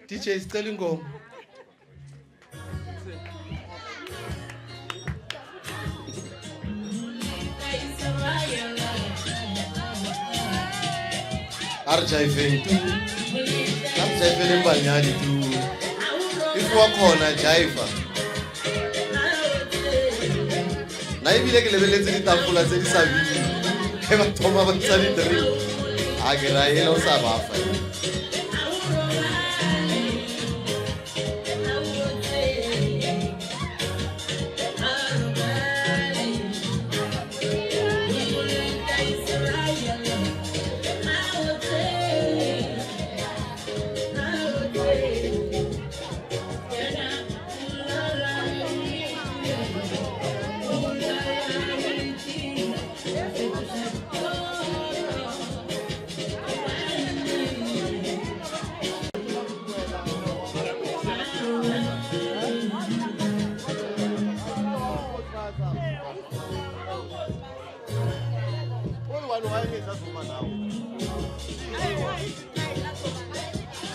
DJ sicela ingoma. A re jaiveng tu. A re jaifeleng banyadi tu. If wa kgona jaiva. Nna ebile ke lebeletse ditafola tse di sa bineng. Ge ba thoma ba ntsha di-drink. A ke ra ela o sa ba fa.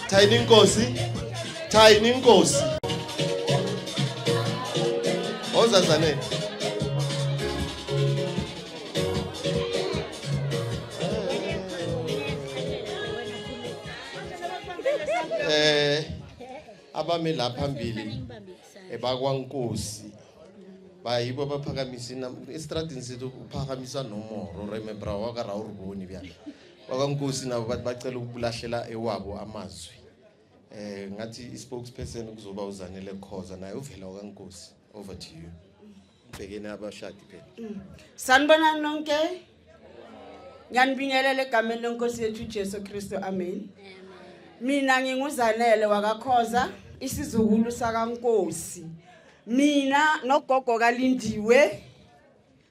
Tiny Nkosi, Tiny Nkosi. Ozazane. Eh abame la phambili ebakwankosi bayibo abaphakamisa estradini sethu uphakamisa nomoro remember wa ka ra o re bone bjale bakwankosi nabo bathi bacela ukulahlela ewabo amazwi eh ngathi i-spokesperson kuzoba uZanele Khoza naye uvela wakwankosi. Over to you, bhekene abashadi phela. Sanibonani nonke. Ngiyanibingelela egameni lenkosi yethu Jesu Kristu. Amen. Mina nginguzanele wakaKhoza, isizukulu sakaNkosi. Mina nogogo kaLindiwe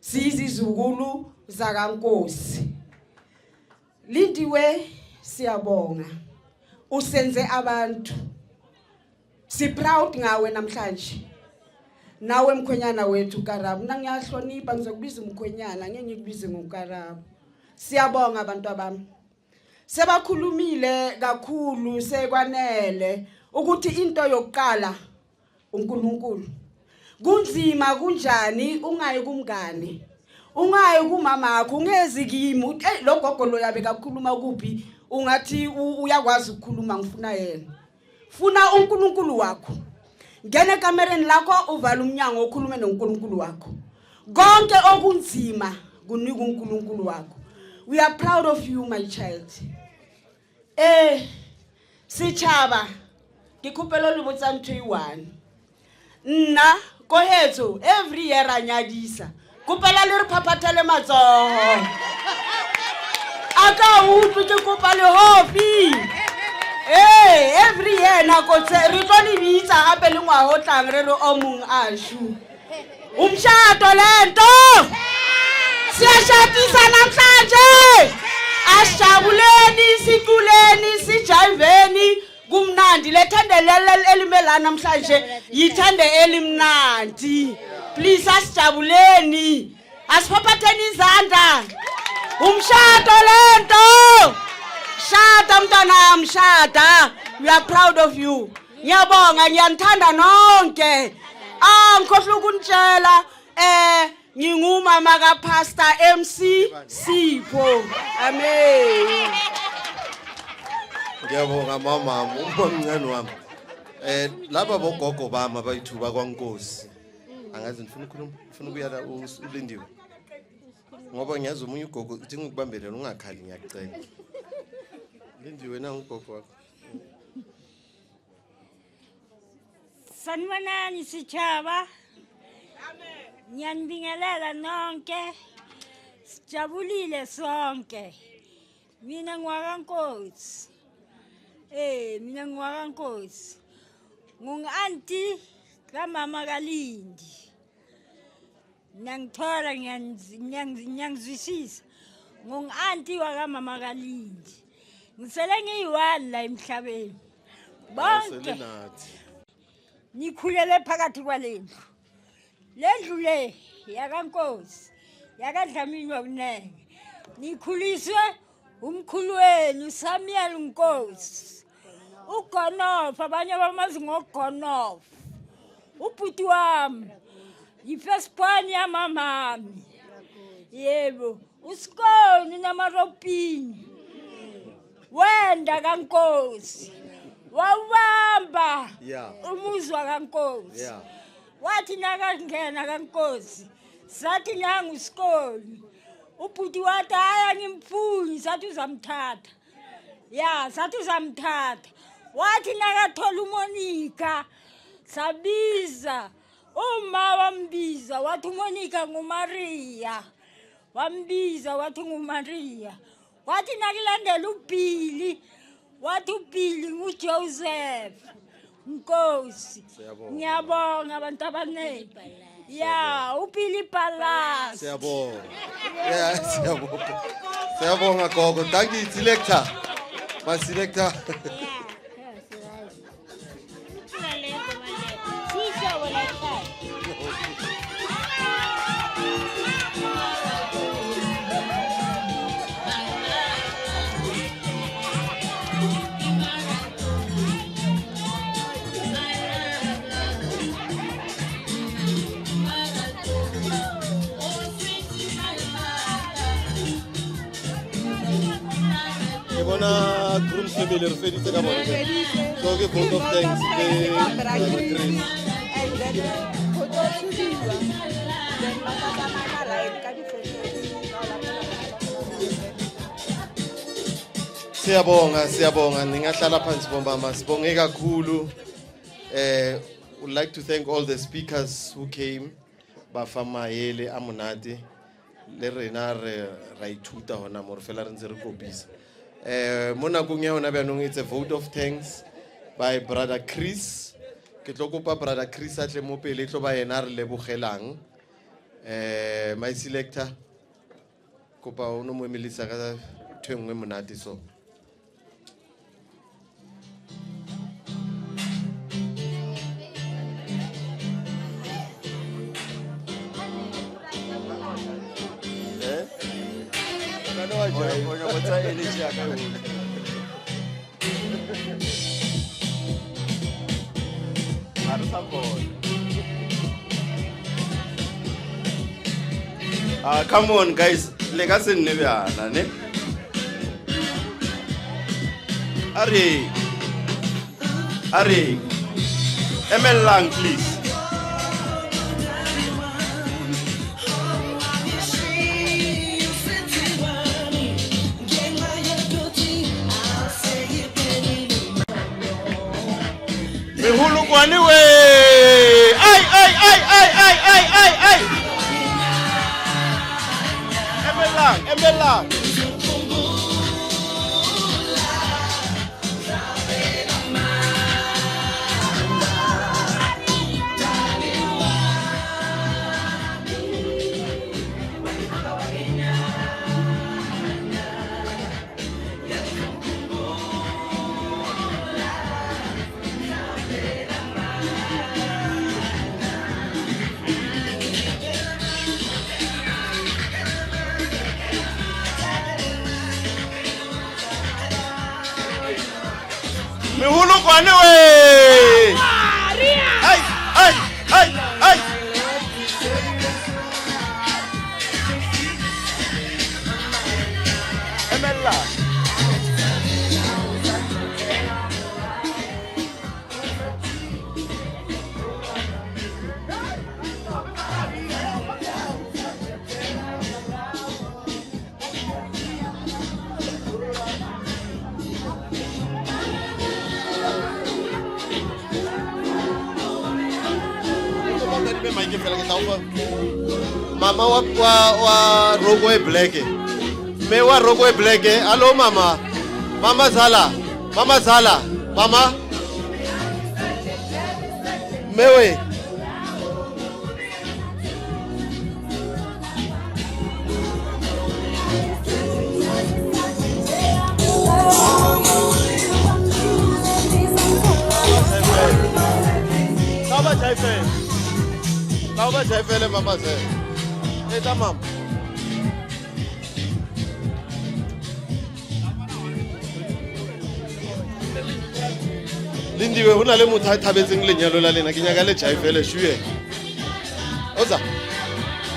siyizizukulu zakaNkosi. Lindiwe siyabonga. Usenze abantu. Si proud ngawe namhlanje. Nawe mkhwenyana wethu Karabo, mina ngiyahlonipha ngizokubiza umkhwenyana, ngeke ngikubize ngoKarabo. Siyabonga abantu abami. Sebakhulumile kakhulu sekwanele ukuthi into yokuqala uNkulunkulu. Kunzima kunjani ungayi kumngane. Ungayi kumama wakho ungezi kimi. Hey lo gogo lo yabe kakhuluma kuphi ungathi uyakwazi ukukhuluma ngifuna yena. Funa uNkulunkulu wakho. Ngena ekamereni lakho uvala umnyango ukhulume noNkulunkulu wakho. Konke okunzima kunika uNkulunkulu wakho. We are proud of you my child. Eh sitjhaba ke khopelo le botsa ntho e one. Nna ko hetso every year a nyadisa. Kopela le re phaphathele matsoho. A ka utlwe ke kopa lehofi. Ee, every year nako tse re tlo le bitsa gape le ngwaga o tlang re re o mong a shu. Umshado lento. Siyashadisa namhlanje. Asijabuleni, siculeni, sijayiveni kumnandi lethande leli elime la namhlanje yithande elimnandi. Please asijabuleni. Asiphaphatheni izandla. Umshado lento. Shada mntanami shada. We are proud of you. Ngiyabonga ngiyanithanda nonke. Ah ngikhohlwa ukunitshela eh ngingumama ka Pastor MC Sipho. Amen. Ngiyabonga mama, umamncane wami. Eh laba bogogo bami abayithuba kwaNkosi. Angazi ngifuna ukukhuluma, ngifuna ukuya la uLindiwe. Ngoba ngiyazi omunye ugogo uthi ngikubambele ungakhali ngiyakucela. Lindiwe na ugogo wakho. Sanibonani sitjhaba. Ngiyanibingelela nonke. Sijabulile sonke. Mina ngiwakankosi. Eh, mina ngiwakankosi. Ngungu-anti kamama kaLindi. Niyangithola ngiyangizwisisa. Ngungu-anti wakamama kaLindi. Ngisele ngiyi-one la emhlabeni. Bonke nikhulele phakathi kwale ndlu. Le ndlu le yakankosi. Yakadlamini wakunene. Nikhuliswe umkhulu wenu Samuel Nkosi. Ugonofa abanye bamazi ngogonofa. Ubhuti wami yi-first born yamamami. Yebo, uSikoni namaropini. Wenda kaNkosi. Wawubamba umuzwa kaNkosi. Wathi nakangena kaNkosi sathi nangu uSikoni. Ubhuti wathi hayi angimfuni sathi uzamthatha. Ya sathi uzamthatha. Wathi nakathola uMonica sabiza uma wambiza wathi uMonica nguMaria. Wambiza wathi nguMaria. Wathi nakulandela uBilly wathi uBilly nguJoseph Nkosi. Ngiyabonga abantu abaningi. Ya, uBilly Palace. Siyabonga. Yeah, siyabonga. Siyabonga gogo. Thank you selector. My selector. Ke bona groom's family re feditse ka bone. So ke vote of thanks le Chris. And then go tlo tshubiwa. Then ba tla tsamaya ka line ka di-fashion. Siyabonga, siyabonga. Ningahlala phansi bomama. Sibonge kakhulu. Would like to thank all the speakers who came. Ba fa maele a monate. Le rena re ra ithuta hona mo re fela re ntse re kopisa. Mo nakong ya hona bjanong it's a vote of thanks by brother Chris. Ke tlo kopa brother Chris a tle mo pele tlo ba yena re lebogelang. My selector kopa o no mo emelisa ka ntho e nngwe monate so. Eh? O nyaka go tsaya energy ya ka yotlhe. Ga re sa bona. Ah, come on guys, le ka se nne bjana ne. A re. A re. Emellang please. Mehulukwane we. Ai ai ai ai ai ai ai ai. Emellang, emellang. Mehulukwane we. Ai ai ai ai. Emella. Mama wa wa wa roko e black. Mme wa roko e black. Hello mama. Mama Zala. Mama Zala. Mama. Mme we. Tla ba jaifele. Tla ba jaifele mama Zala. Etla mama. Lindiwe, go na le motho a thabetseng lenyalo la lena, ke nyaka le jaifele shue. Oza.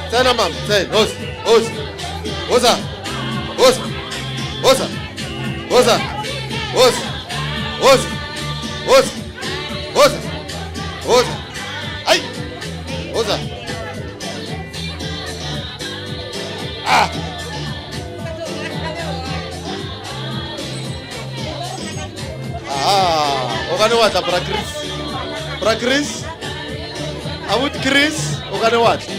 Tsena mama, tsena. Oza, oza. Oza. Oza. Oza. Oza. Oza. Oza. Oza. Oza. Oza. Ai. Oza. Ah. Ah, o gane wa tla bra Chris. Bra Chris. Abuti Chris, o gane wa tla.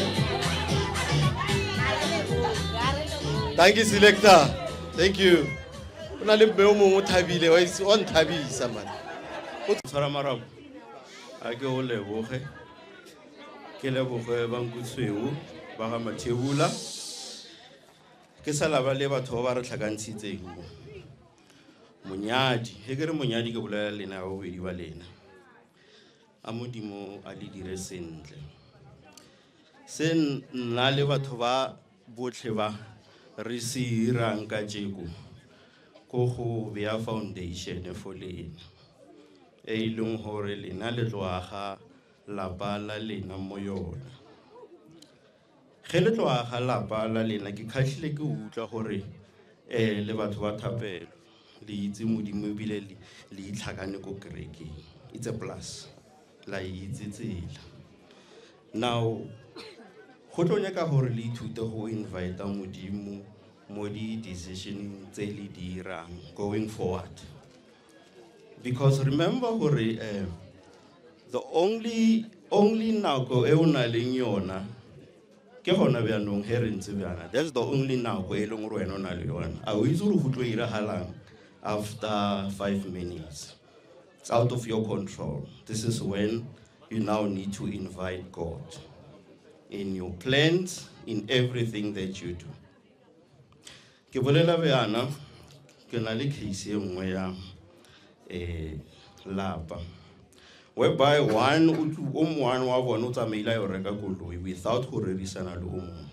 Thank you selector. Thank you. O na le mme o mongwe o thabile wa itse o nthabisa man. O tshwara marapo a ke o leboge ke leboge bankutshweu ba ga mathebula ke sa laba le batho ba ba re tlhakantshitseng mo monyadi he ke re monyadi ke bolela lena ba bobedi ba lena a modimo a le dire sentle se nna le batho ba botlhe ba re se irang ka jeko ko go bea foundation for lena e e leng gore lena le tlo aga lapa la lena mo yona Ge le tlo aga lapa la lena, ke kgahlile ke utlwa gore um le batho ba thapelo, le itse Modimo ebile le itlhakane ko kerekeng. It's a plus, la itse tsela. Now, go tlo nyaka gore le ithute go invite Modimo mo di-decisioneng tse le dirang going forward. Because remember gore um The only only nako e o na leng yona ke gona bjanong he re ntse bjana that's the only nako e leng gore wena o na le yona a o itse gore go tlo iragalang after five minutes it's out of your control this is when you now need to invite god in your plans in everything that you do Ke bolela bjana, ke na le case ye nngwe ya um lapa whereby one o mongwe wa bone o tsamaile a yo reka koloi without go rerisana le o mongwe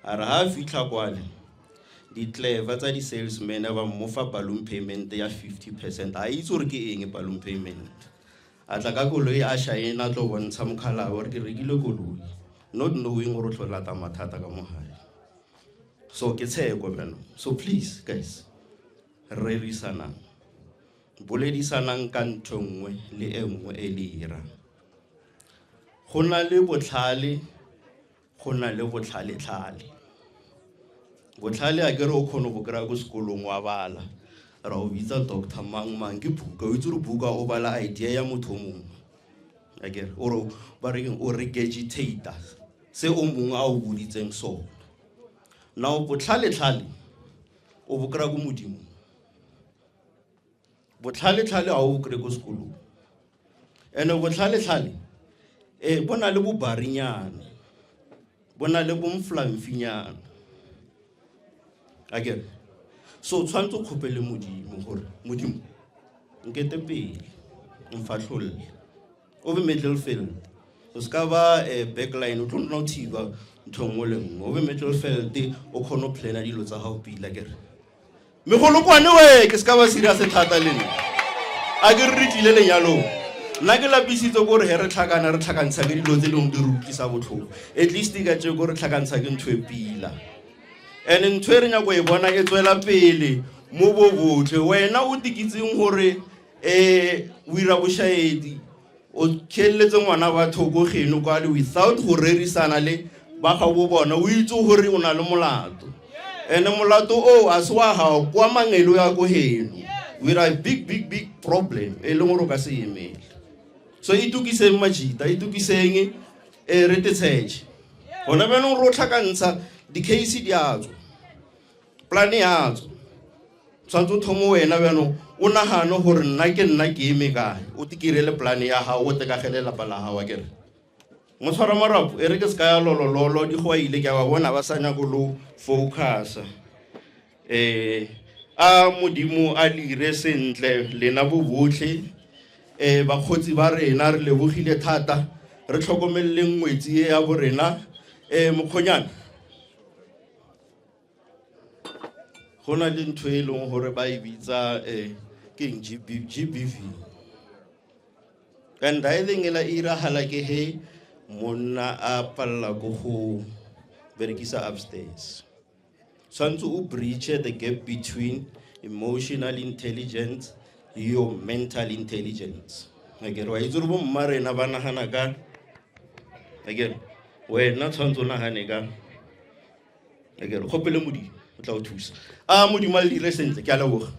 a re ga a fitlha kwale di-clever tsa di-salesman ba mmofa balloon payment ya 50 percent a itse gore ke eng balloon payment a tla ka koloi a shaena a tlo bontsha mokgalabo gore ke rekile koloi not knowing gore o tlo lata mathata ka mo gae so ke tsheko bjanong so please guys rerisanang boledisanang ka ntho nngwe le e nngwe e le irang go na le botlhale go na le botlhaletlhale botlhale a kere o kgone go kry-a ko sekolong wa bala ra o bitsa doctor mang mang ke buka o itse gore buka o bala idea ya motho o mongwe a kere ore ba reng o regurgitator se o mongwe a o boditseng sona now botlhaletlhale o bo kry-a ko modimong botlhaletlhale ga o bo kry-e ko sekolong and-e botlhaletlhale um bo na le bobarinyana bo na le bomflamfinyana akere so o tshwanetse o kgopele modimo gore modimo nkete pele mfatlholole o be middle field o se ka ba eh, backline o tlo nna o thiba ntho nngwe le nngwe o be middle field o kgone go plana dilo tsa gago pila kere megolokwane we ke se ka ba serious thata le nna a ke re re tlile lenyalong nna ke lapisitse kore he re tlhakana re tlhakantsha ke dilo tse leng di re utlwisa botlhoko at least ka tse ko re tlhakantsha ke ntho e pila and ntho e re nyako e bona e tswela pele mo bo botlhe wena o tikitseng gore um o ira bošaedi o kheleletse ngwana batho ko geno kwale without go rerisana le ba ga bo bona o itse gore o na le molato and molato oo a se wa gago kwa mangelo ya ko geno we are a big big big problem e leng gore o ka se emele so itukiseng majita itukiseng e re tetshetshe gona bjanong ro tlhakantsha di-case di a tswa Polane ya tswa. Tshwanetse o thome wena bjanong o nagane gore nna ke nna ke eme kae o tikirele polane ya gago o tekagele lapa la gago akere motshwara marapo e re ke se ka ya lolololo di goa ile ke a ba bona ba sa nyako lo focusa um a modimo a dire sentle lena bo botlhe um bakgotsi ba rena re lebogile thata re tlhokomeleleng ngwetsi e ya bo rena um mokgonyana go na le ntho e leng gore ba e bitsa um ke eng gbv And I think ela e iragala ke he monna a palela ko go berekisa upstairs. Tshwanetse o bridge the gap between emotional intelligence le your mental intelligence. Akere wa itse gore bo mma rena ba nagana ka, akere wena tshwanetse o nagane ka, akere kgopele Modimo o tla o thusa. A Modimo a le dire sentle, ke a leboga.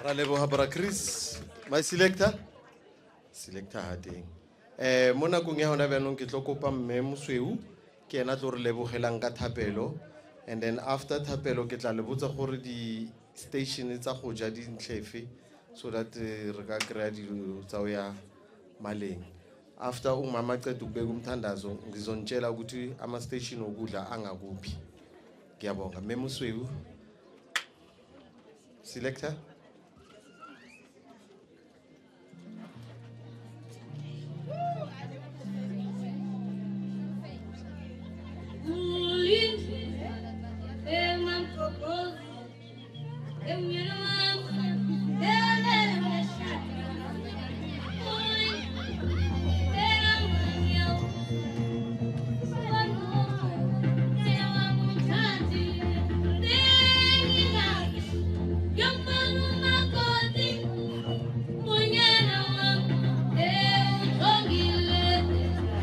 Ra leboga bra Chris. My selector? Selector ha teng. Mo nakong ya hona bjanong ke tlo kopa mme Mosweu, ke ena tlo re lebogelang ka thapelo, and then after thapelo ke tla le botsa gore di station tsa go ja di ntlhefe so that re ka kry-a dilo tsa ho ya maleng. After umama qeda ukubeka umthandazo, ngizonitshela ukuthi ama station okudla angakuphi. Ngiyabonga. Mme Mosweu. Selector.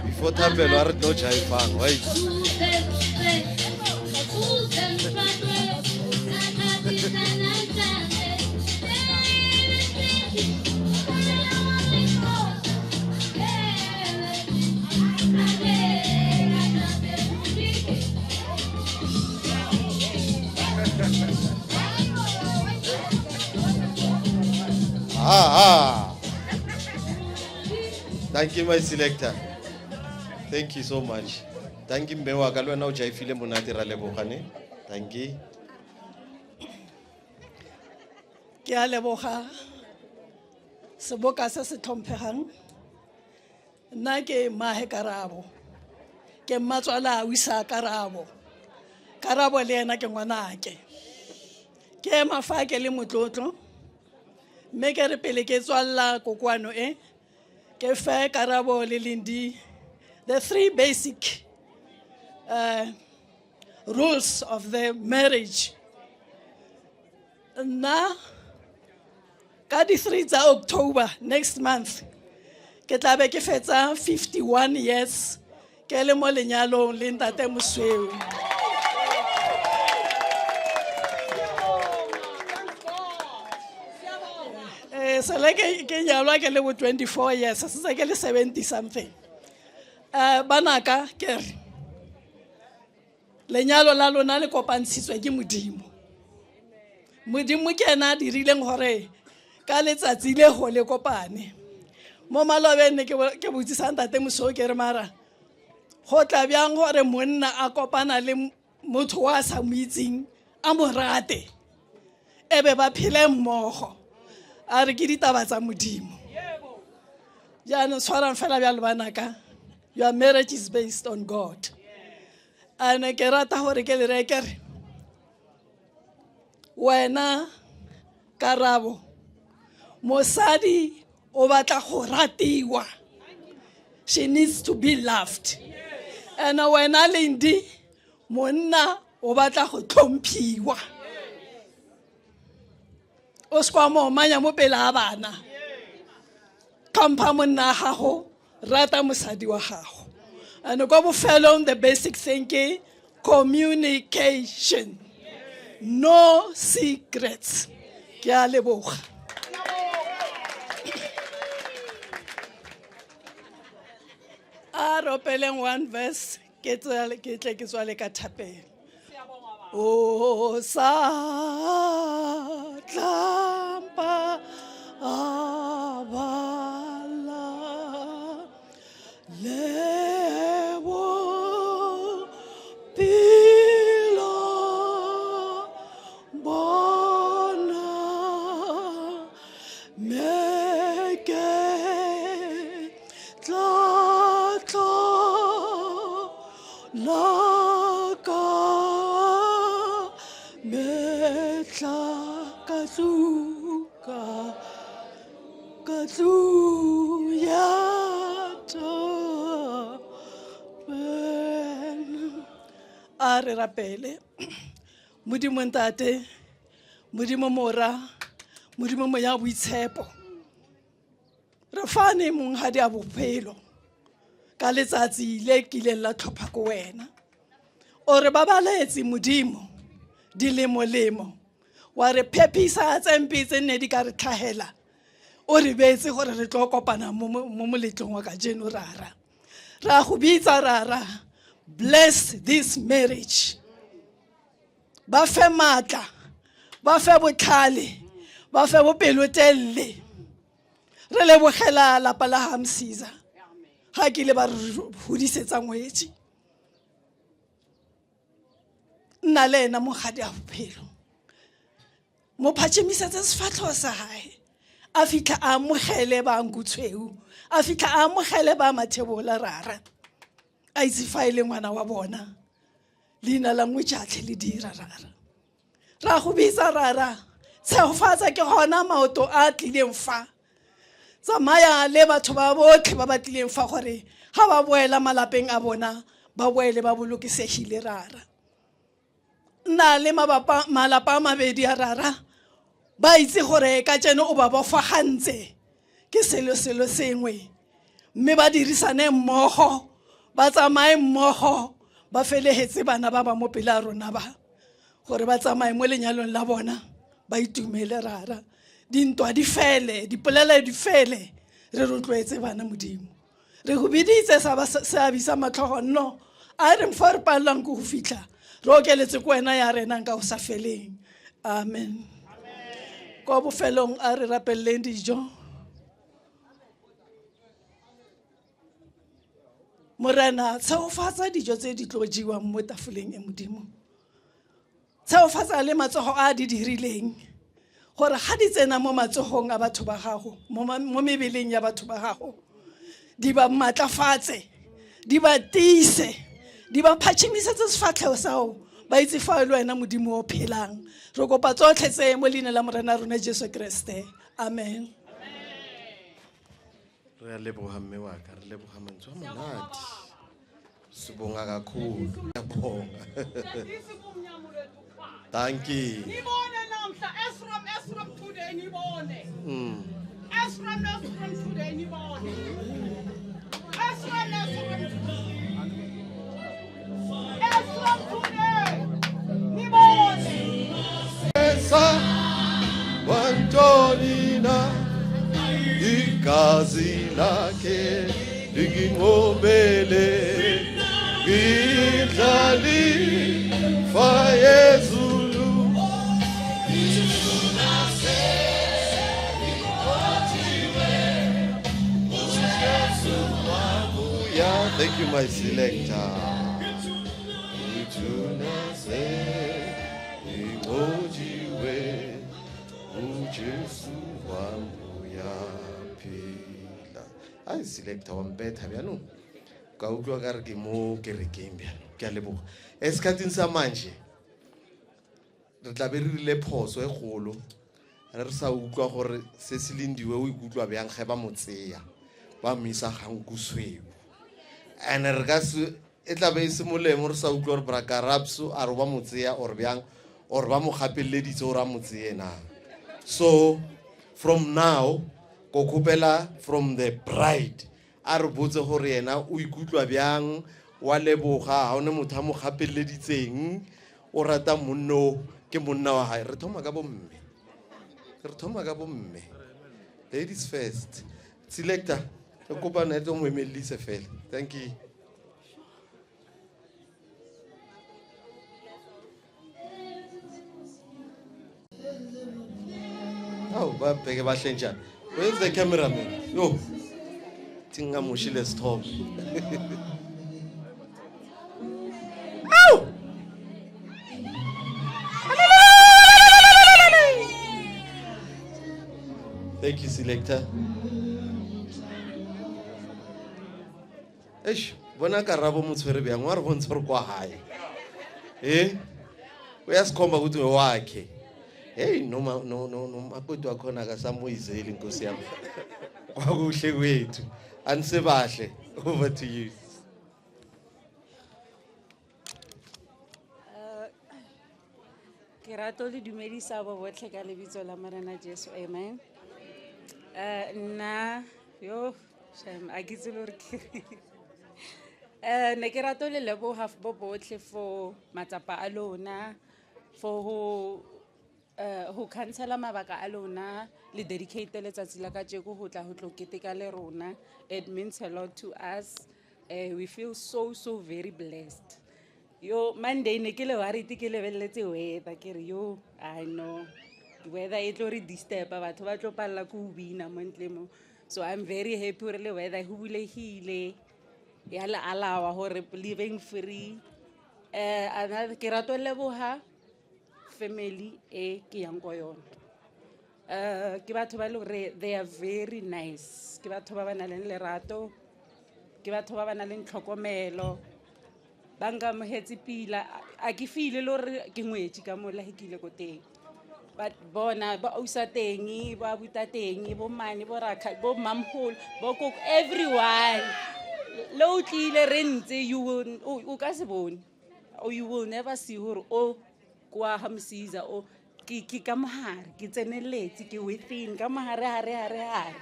Before thapelo a re tlo jaifang, wa itse. Thank you, my selector. Thank you so much. Thank you, mme wa ka, le wena o jaifile monate, ra leboga ne. Thank you. Ke a leboga seboka se se tlhomphegang. Nna ke Mahe Karabo, ke mmatswala a wisa Karabo. Karabo le ena ke ngwanake. Ke ema fa ke le motlotlo, mme ke re pele ke tswalla kokoano e, ke fe Karabo le Lindi the three basic rules of the marriage. Nna ka di 3 tsa October next month ke tla be ke fetsa 51 years ke le mo lenyalong le ntate Mosweu. Sele ke nyalwa ke le bo 24 years, se se ke le 70 something. Banaka ke re lenyalo la lona le kopantshitswe ke Modimo. Modimo ke ena a dirileng gore ka letsatsi le go le kopane. Mo malobeng ne ke botsisa ntate Mosweu ke re mara go tla bjang gore monna a kopana le motho wa sa mo itseng a mo rate e be ba phele mmogo, a re ke ditaba tsa Modimo. Jaanong tshwarang fela bjalo banaka, your marriage is based on God. And ke rata gore ke le reye ke re wena Karabo, mosadi o batla go ratiwa, she needs to be loved. And wena Lindi, monna o batla go tlhomphiwa. O se kwa mo omanya mo pele a bana. Tlhompha monna wa gago, rata mosadi wa gago. And kwa bofelong, the basic thing ke communication. No secrets. Ke a leboga. A ropeleng one verse, ke tle ke tswale ka thapelo. O sa tlampa abala lebo pilo bona meke tla tlo la ka metla ka tluka. Tlu ya thapelo. A re rapele. Modimo Ntate, Modimo Mora, Modimo Moya Boitshepo. Re fane monghadi a bophelo ka letsatsi le kileng la tlhopha ko wena. O re babaletse Modimo dilemo-lemo wa re phephisa tse mpe tse nne di ka re tlhagela o re beetse gore re tlo kopana mo moletlong wa kajeno rara ra go bitsa rara bless this marriage ba fe maatla ba fe botlhale ba fe bopelotelele re lebogela lapa la hamsiza ga kile ba re hodisetsa ngwetši nna le ena mogadi a bophelo mo phatšhemisetse sefatlhogo sa gae a fitlha a amogele ba nkutshweu a fitlha a amogele ba mathebola rara a itse fa e le ngwana wa bona leina la nngwe jatlhe le dira rara ra go bitsa rara tshegofatsa ke gona maoto a tlileng fa tsamaya le batho ba botlhe ba ba tlileng fa gore ga ba boela malapeng a bona ba boele ba bolokesegile rara nna le malapa a mabedi a rara ba itse gore ka tseno o ba bofagantse ke selo selo sengwe mme ba dirisane mmogo ba tsamaye mmogo ba felegetse bana ba ba mo pele a rona ba gore ba tsamaye mo lenyalong la bona ba itumele rara dintwa di fele dipolelo di fele re rotloetse bana modimo re go biditse seabi sa matlhogonno a re fa re palelwang ke go fitlha re okeletse ko wena ya renang ka go sa feleng amen kwa bofelong a re rapeleleng dijo morena tshegofatsa dijo tse di tlo jewang mo tafoleng e modimo tshegofatsa le matsogo a di dirileng gore ga di tsena mo matsogong a batho ba gago mo mebeleng ya batho ba gago di ba maatlafatse di ba tiise di ba phatšhimisetse sefatlhego sao ba itse fa e le wena modimo o phelang re kopa tsotlhe tse mo leina la morena rona jesu kreste amen Re a leboga mme wa ka, re leboga mantswe a monate. Sibonga kakhulu. Ngiyabonga. Thank you. Ngibone namhla Esrom Esrom today ngibone. Esrom Esrom today ngibone. Esrom Esrom Esrom today ngibone. Esa wantoni na igazi lakhe lingingqobele ngidlali fayezulu Yeah, thank you, my selector. Uthunase inqojiwe uJesu wami uyaphila. Ai selector wa mpetha bjanong. Ka utlwa ka re ke mo kerekeng bjanong. Ke a leboga. Esikhathini samanje re tla be re rile phoso e kgolo re re sa utlwa gore se se lindiwe o ikutlwa bjang ge ba mo tseya ba mo isa gankusweu and re ka se e tla be e se molemo re sa utlwa gore brakarapso a re ba mo tseya or bjang or ba mo gapeleditse gore a mo tseye na so from now ko kgopela from the bride a re botse gore yena o ikutlwa bjang wa leboga ga one motho a mo gapeleditseng o rata monno o ke monna wa gae re thoma ka bomme re thoma ka bomme ladies first selector re kopa nete o mo emelelise fela thank you Awu babheke bahle njani. Where's the cameraman? Yo. Thingamushi lesithombe. Awu! Thank you, selector. Eish, bona karabo motshwere bjang wa re bontsha gore kwa gae. Eh? Uyasikhomba ukuthi ngewakhe. Hey noma no no nomakoti wakhona akasamoyizeli nkosi yami. Kwakuhle kwethu. Anisebahle. Over to you. Ke rata le dumedisa bo botlhe ka lebitso la Morena Jesu. Amen. Eh nna yo shame a ke itse le gore ke reng. Eh ne ke rata le leboga bo botlhe for matsapa a lona for go eh go cancela mabaka a lona le dedicate letsatsi la kajeko go tla go tlo keteka le rona. It means a lot to us. Eh we feel so so very blessed. Yo Monday ne ke le worried ke lebeletse weather ke re yo I know weather e tlo re disturb batho ba tlo palela ke go bina mo ntle mo. So I'm very happy gore le weather go bulegile ya le alawa gore living free. Eh another ke rata ho leboha family e ke yang ko yona. Eh ke batho ba e leng gore they are very nice. Ke batho ba ba nang le lerato, ke batho ba ba nang le tlhokomelo. Ba nkamogetse pila, a ke feel-e le gore ke ngwetsi ka mola he ke ile ko teng. But bona ba ausa teng, ba abuta teng, bo mmane, bo rakha, bo mmamogolo, bo koko, everyone. Le o tlile re ntse, you will, o ka se bone. Or you will never see gore o kwa ga Msiza o ke ke ka mogare, ke tseneletse, ke within ka mogare hare hare hare.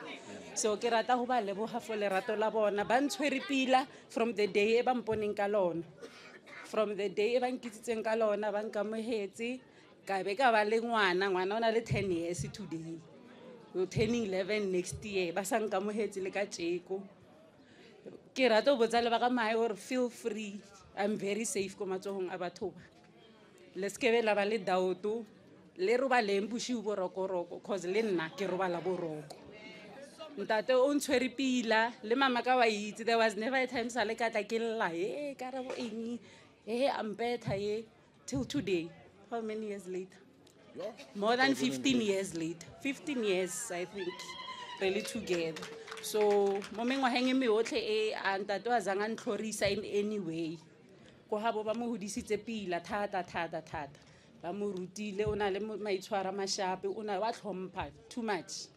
So ke rata go ba leboga for lerato la bona. Ba ntshwere pila from the day e ba mponeng ka lona. From the day e ba nkitsitseng ka lona, ba nkamogetse. Ka be ka ba le ngwana, ngwana o na le 10 years today. We're turning 11 next year. Ba sa nkamogetse le ka tjeko. Ke rata ho botsa le ba ka mahae hore feel free. I'm very safe ko matsohong a batho ba. Le sekebe la ba le doubt, le robaleng bosiu borokoroko, cause le nna ke robala boroko. Ntate o ntshwere pila, le mama ka wa itse, there was never a time sa le ka tla ke lla, eh, karabo eng, eh, a mpetha, eh, till today. How many years later? More than 15 years later. 15 years, I think, really together. So, mo mengwaheng e meotlhe e, a ntate wa zang a ntlhorisa in any way. Ko habo ba mo hodisitse pila thata, thata, thata. Ba mo rutile, o na le maitshwaro a mashape, o na, wa tlhompha too much.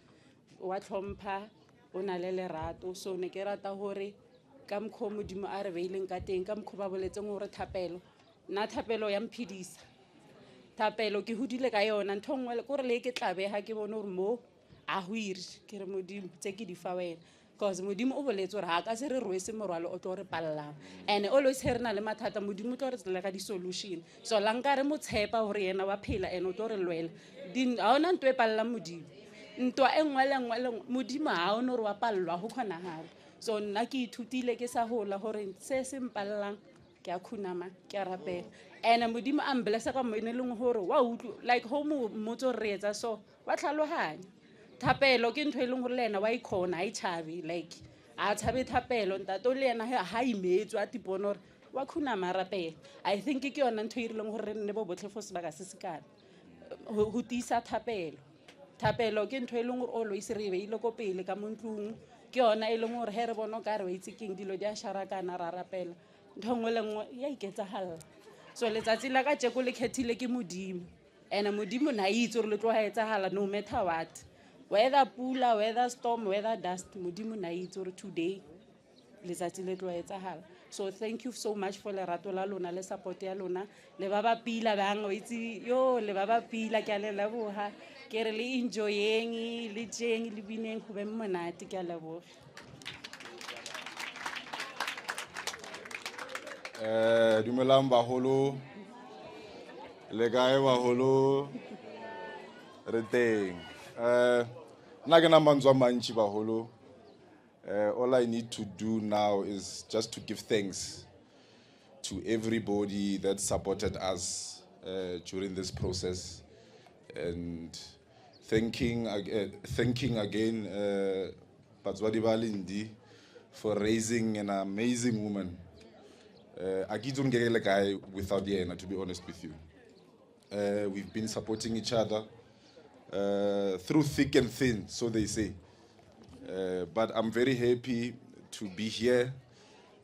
Wa tlhompha, o na le lerato. So, ne ke rata hore ka mokgwa o Modimo a re beileng ka teng, ka mokgwa o ba boletseng hore thapelo, nna thapelo ya mphedisa. Thapelo ke hodile ka yona, ntho nngwe le kore le ke tla beha ke bone hore mo a ho ire, ke re Modimo tse ke di fa wena. Cause Modimo o boletse hore ha ka se re rwese morwalo o tlo re pallang. And always he re na le mathata, Modimo o tlo re tlela ka di-solution. So la nka re mo tshepa hore yena wa phela and o tlo re lwela. Ha hona ntho e pallang Modimo. Ntwa e nngwe le nngwe le nngwe, Modimo ha hona hore wa pallwa, ho kgonahale. So nna ke ithutile ke sa hola hore se se mpallang ke a khunama, ke a rapela. And Modimo a mblessa ka mo e leng hore wa utlwa, like ho mo mmotse hore re etsa so, wa tlhalohanya. Thapelo ke ntho e leng hore le yena wa ikhona, ha e tshabe, like a tshabe thapelo. Ntate o le yena ha imetswe, a tipone hore wa khunama a rapela. I think ke yona ntho e rileng hore re nne bo botlhe for sebaka se se kana. Ho tiisa thapelo. Thapelo ke ntho e leng hore always re e beile ko pele ka mo ntlong. Ke yona e leng hore he re bona okare wa itse keng, dilo di a sharakana, ra rapela. Ntho nngwe le nngwe ya iketsahalla. So letsatsi la kajeko le khethile ke Modimo. And Modimo na itse hore le tlo ha etsahala no matter what. Whether pula, whether storm, whether dust, Modimo na itse hore today letsatsi le tlo etsahala. So thank you so much for lerato la lona le support ya lona. Le ba ba pila bang, o itse, yo, le ba ba pila, ke a le leboha. Ke re le enjoyeng, le jeng, le bineng, ho be monate, ke a leboha. Dumelang baholo. Le kae baholo? Re teng. Nna ke na mantswe a mantši baholo. All I need to do now is just to give thanks to everybody that supported us during this process, and thanking again batswadi ba Lindi for raising an amazing woman. A ke itse gore nke ke le kae without yena, to be honest with you. We've been supporting each other through thick and thin, so they say. But I'm very happy to be here.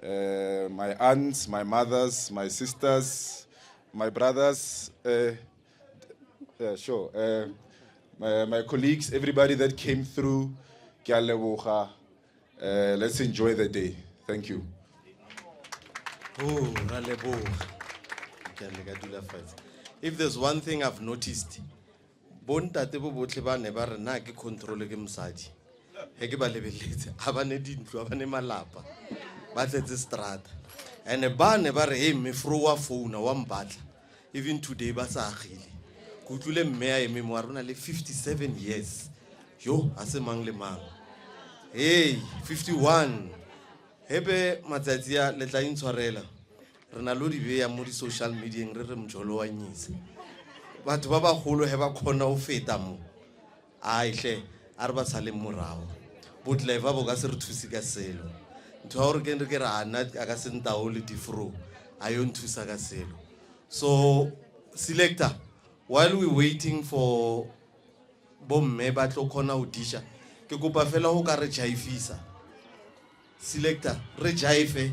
My aunts, my mothers, my sisters, my brothers. Yeah, sure. My, my colleagues, everybody that came through, ke a leboga. Let's enjoy the day. Thank you. Oh, ra leboga. Ke a leka dula fatshe. If there's one thing I've noticed, bontate bo botlhe ba ne ba re na ke control ke mosadi. He ke ba lebeletse, ha ba ne dintlo, ha ba ne malapa. Ba tletse strata. And ba ne ba re, hey, mefro wa founa, wa mpatla. Even today ba sa agile. Ke utlwile mme a eme mo a rona le 57 years. Yo, ha se mang le mang. Hey, 51. Hebe matsatsi a le tla intshwarela. Re na lo di beya mo di-social medieng re re mjolo wa nyise. Batho ba bagolo he ba kgona ho feta mo. Ai hle, a re ba saleng morago. Botleva bo ka se re thuse ka selo. Ntho ya gore ke re ke re a nna a ka se ntaole difro, a yo nthusa ka selo. So, selector, while we waiting for bomme ba tlo kgona ho disha, ke kopa fela ho ka re jaifisa. Selector, re jaife.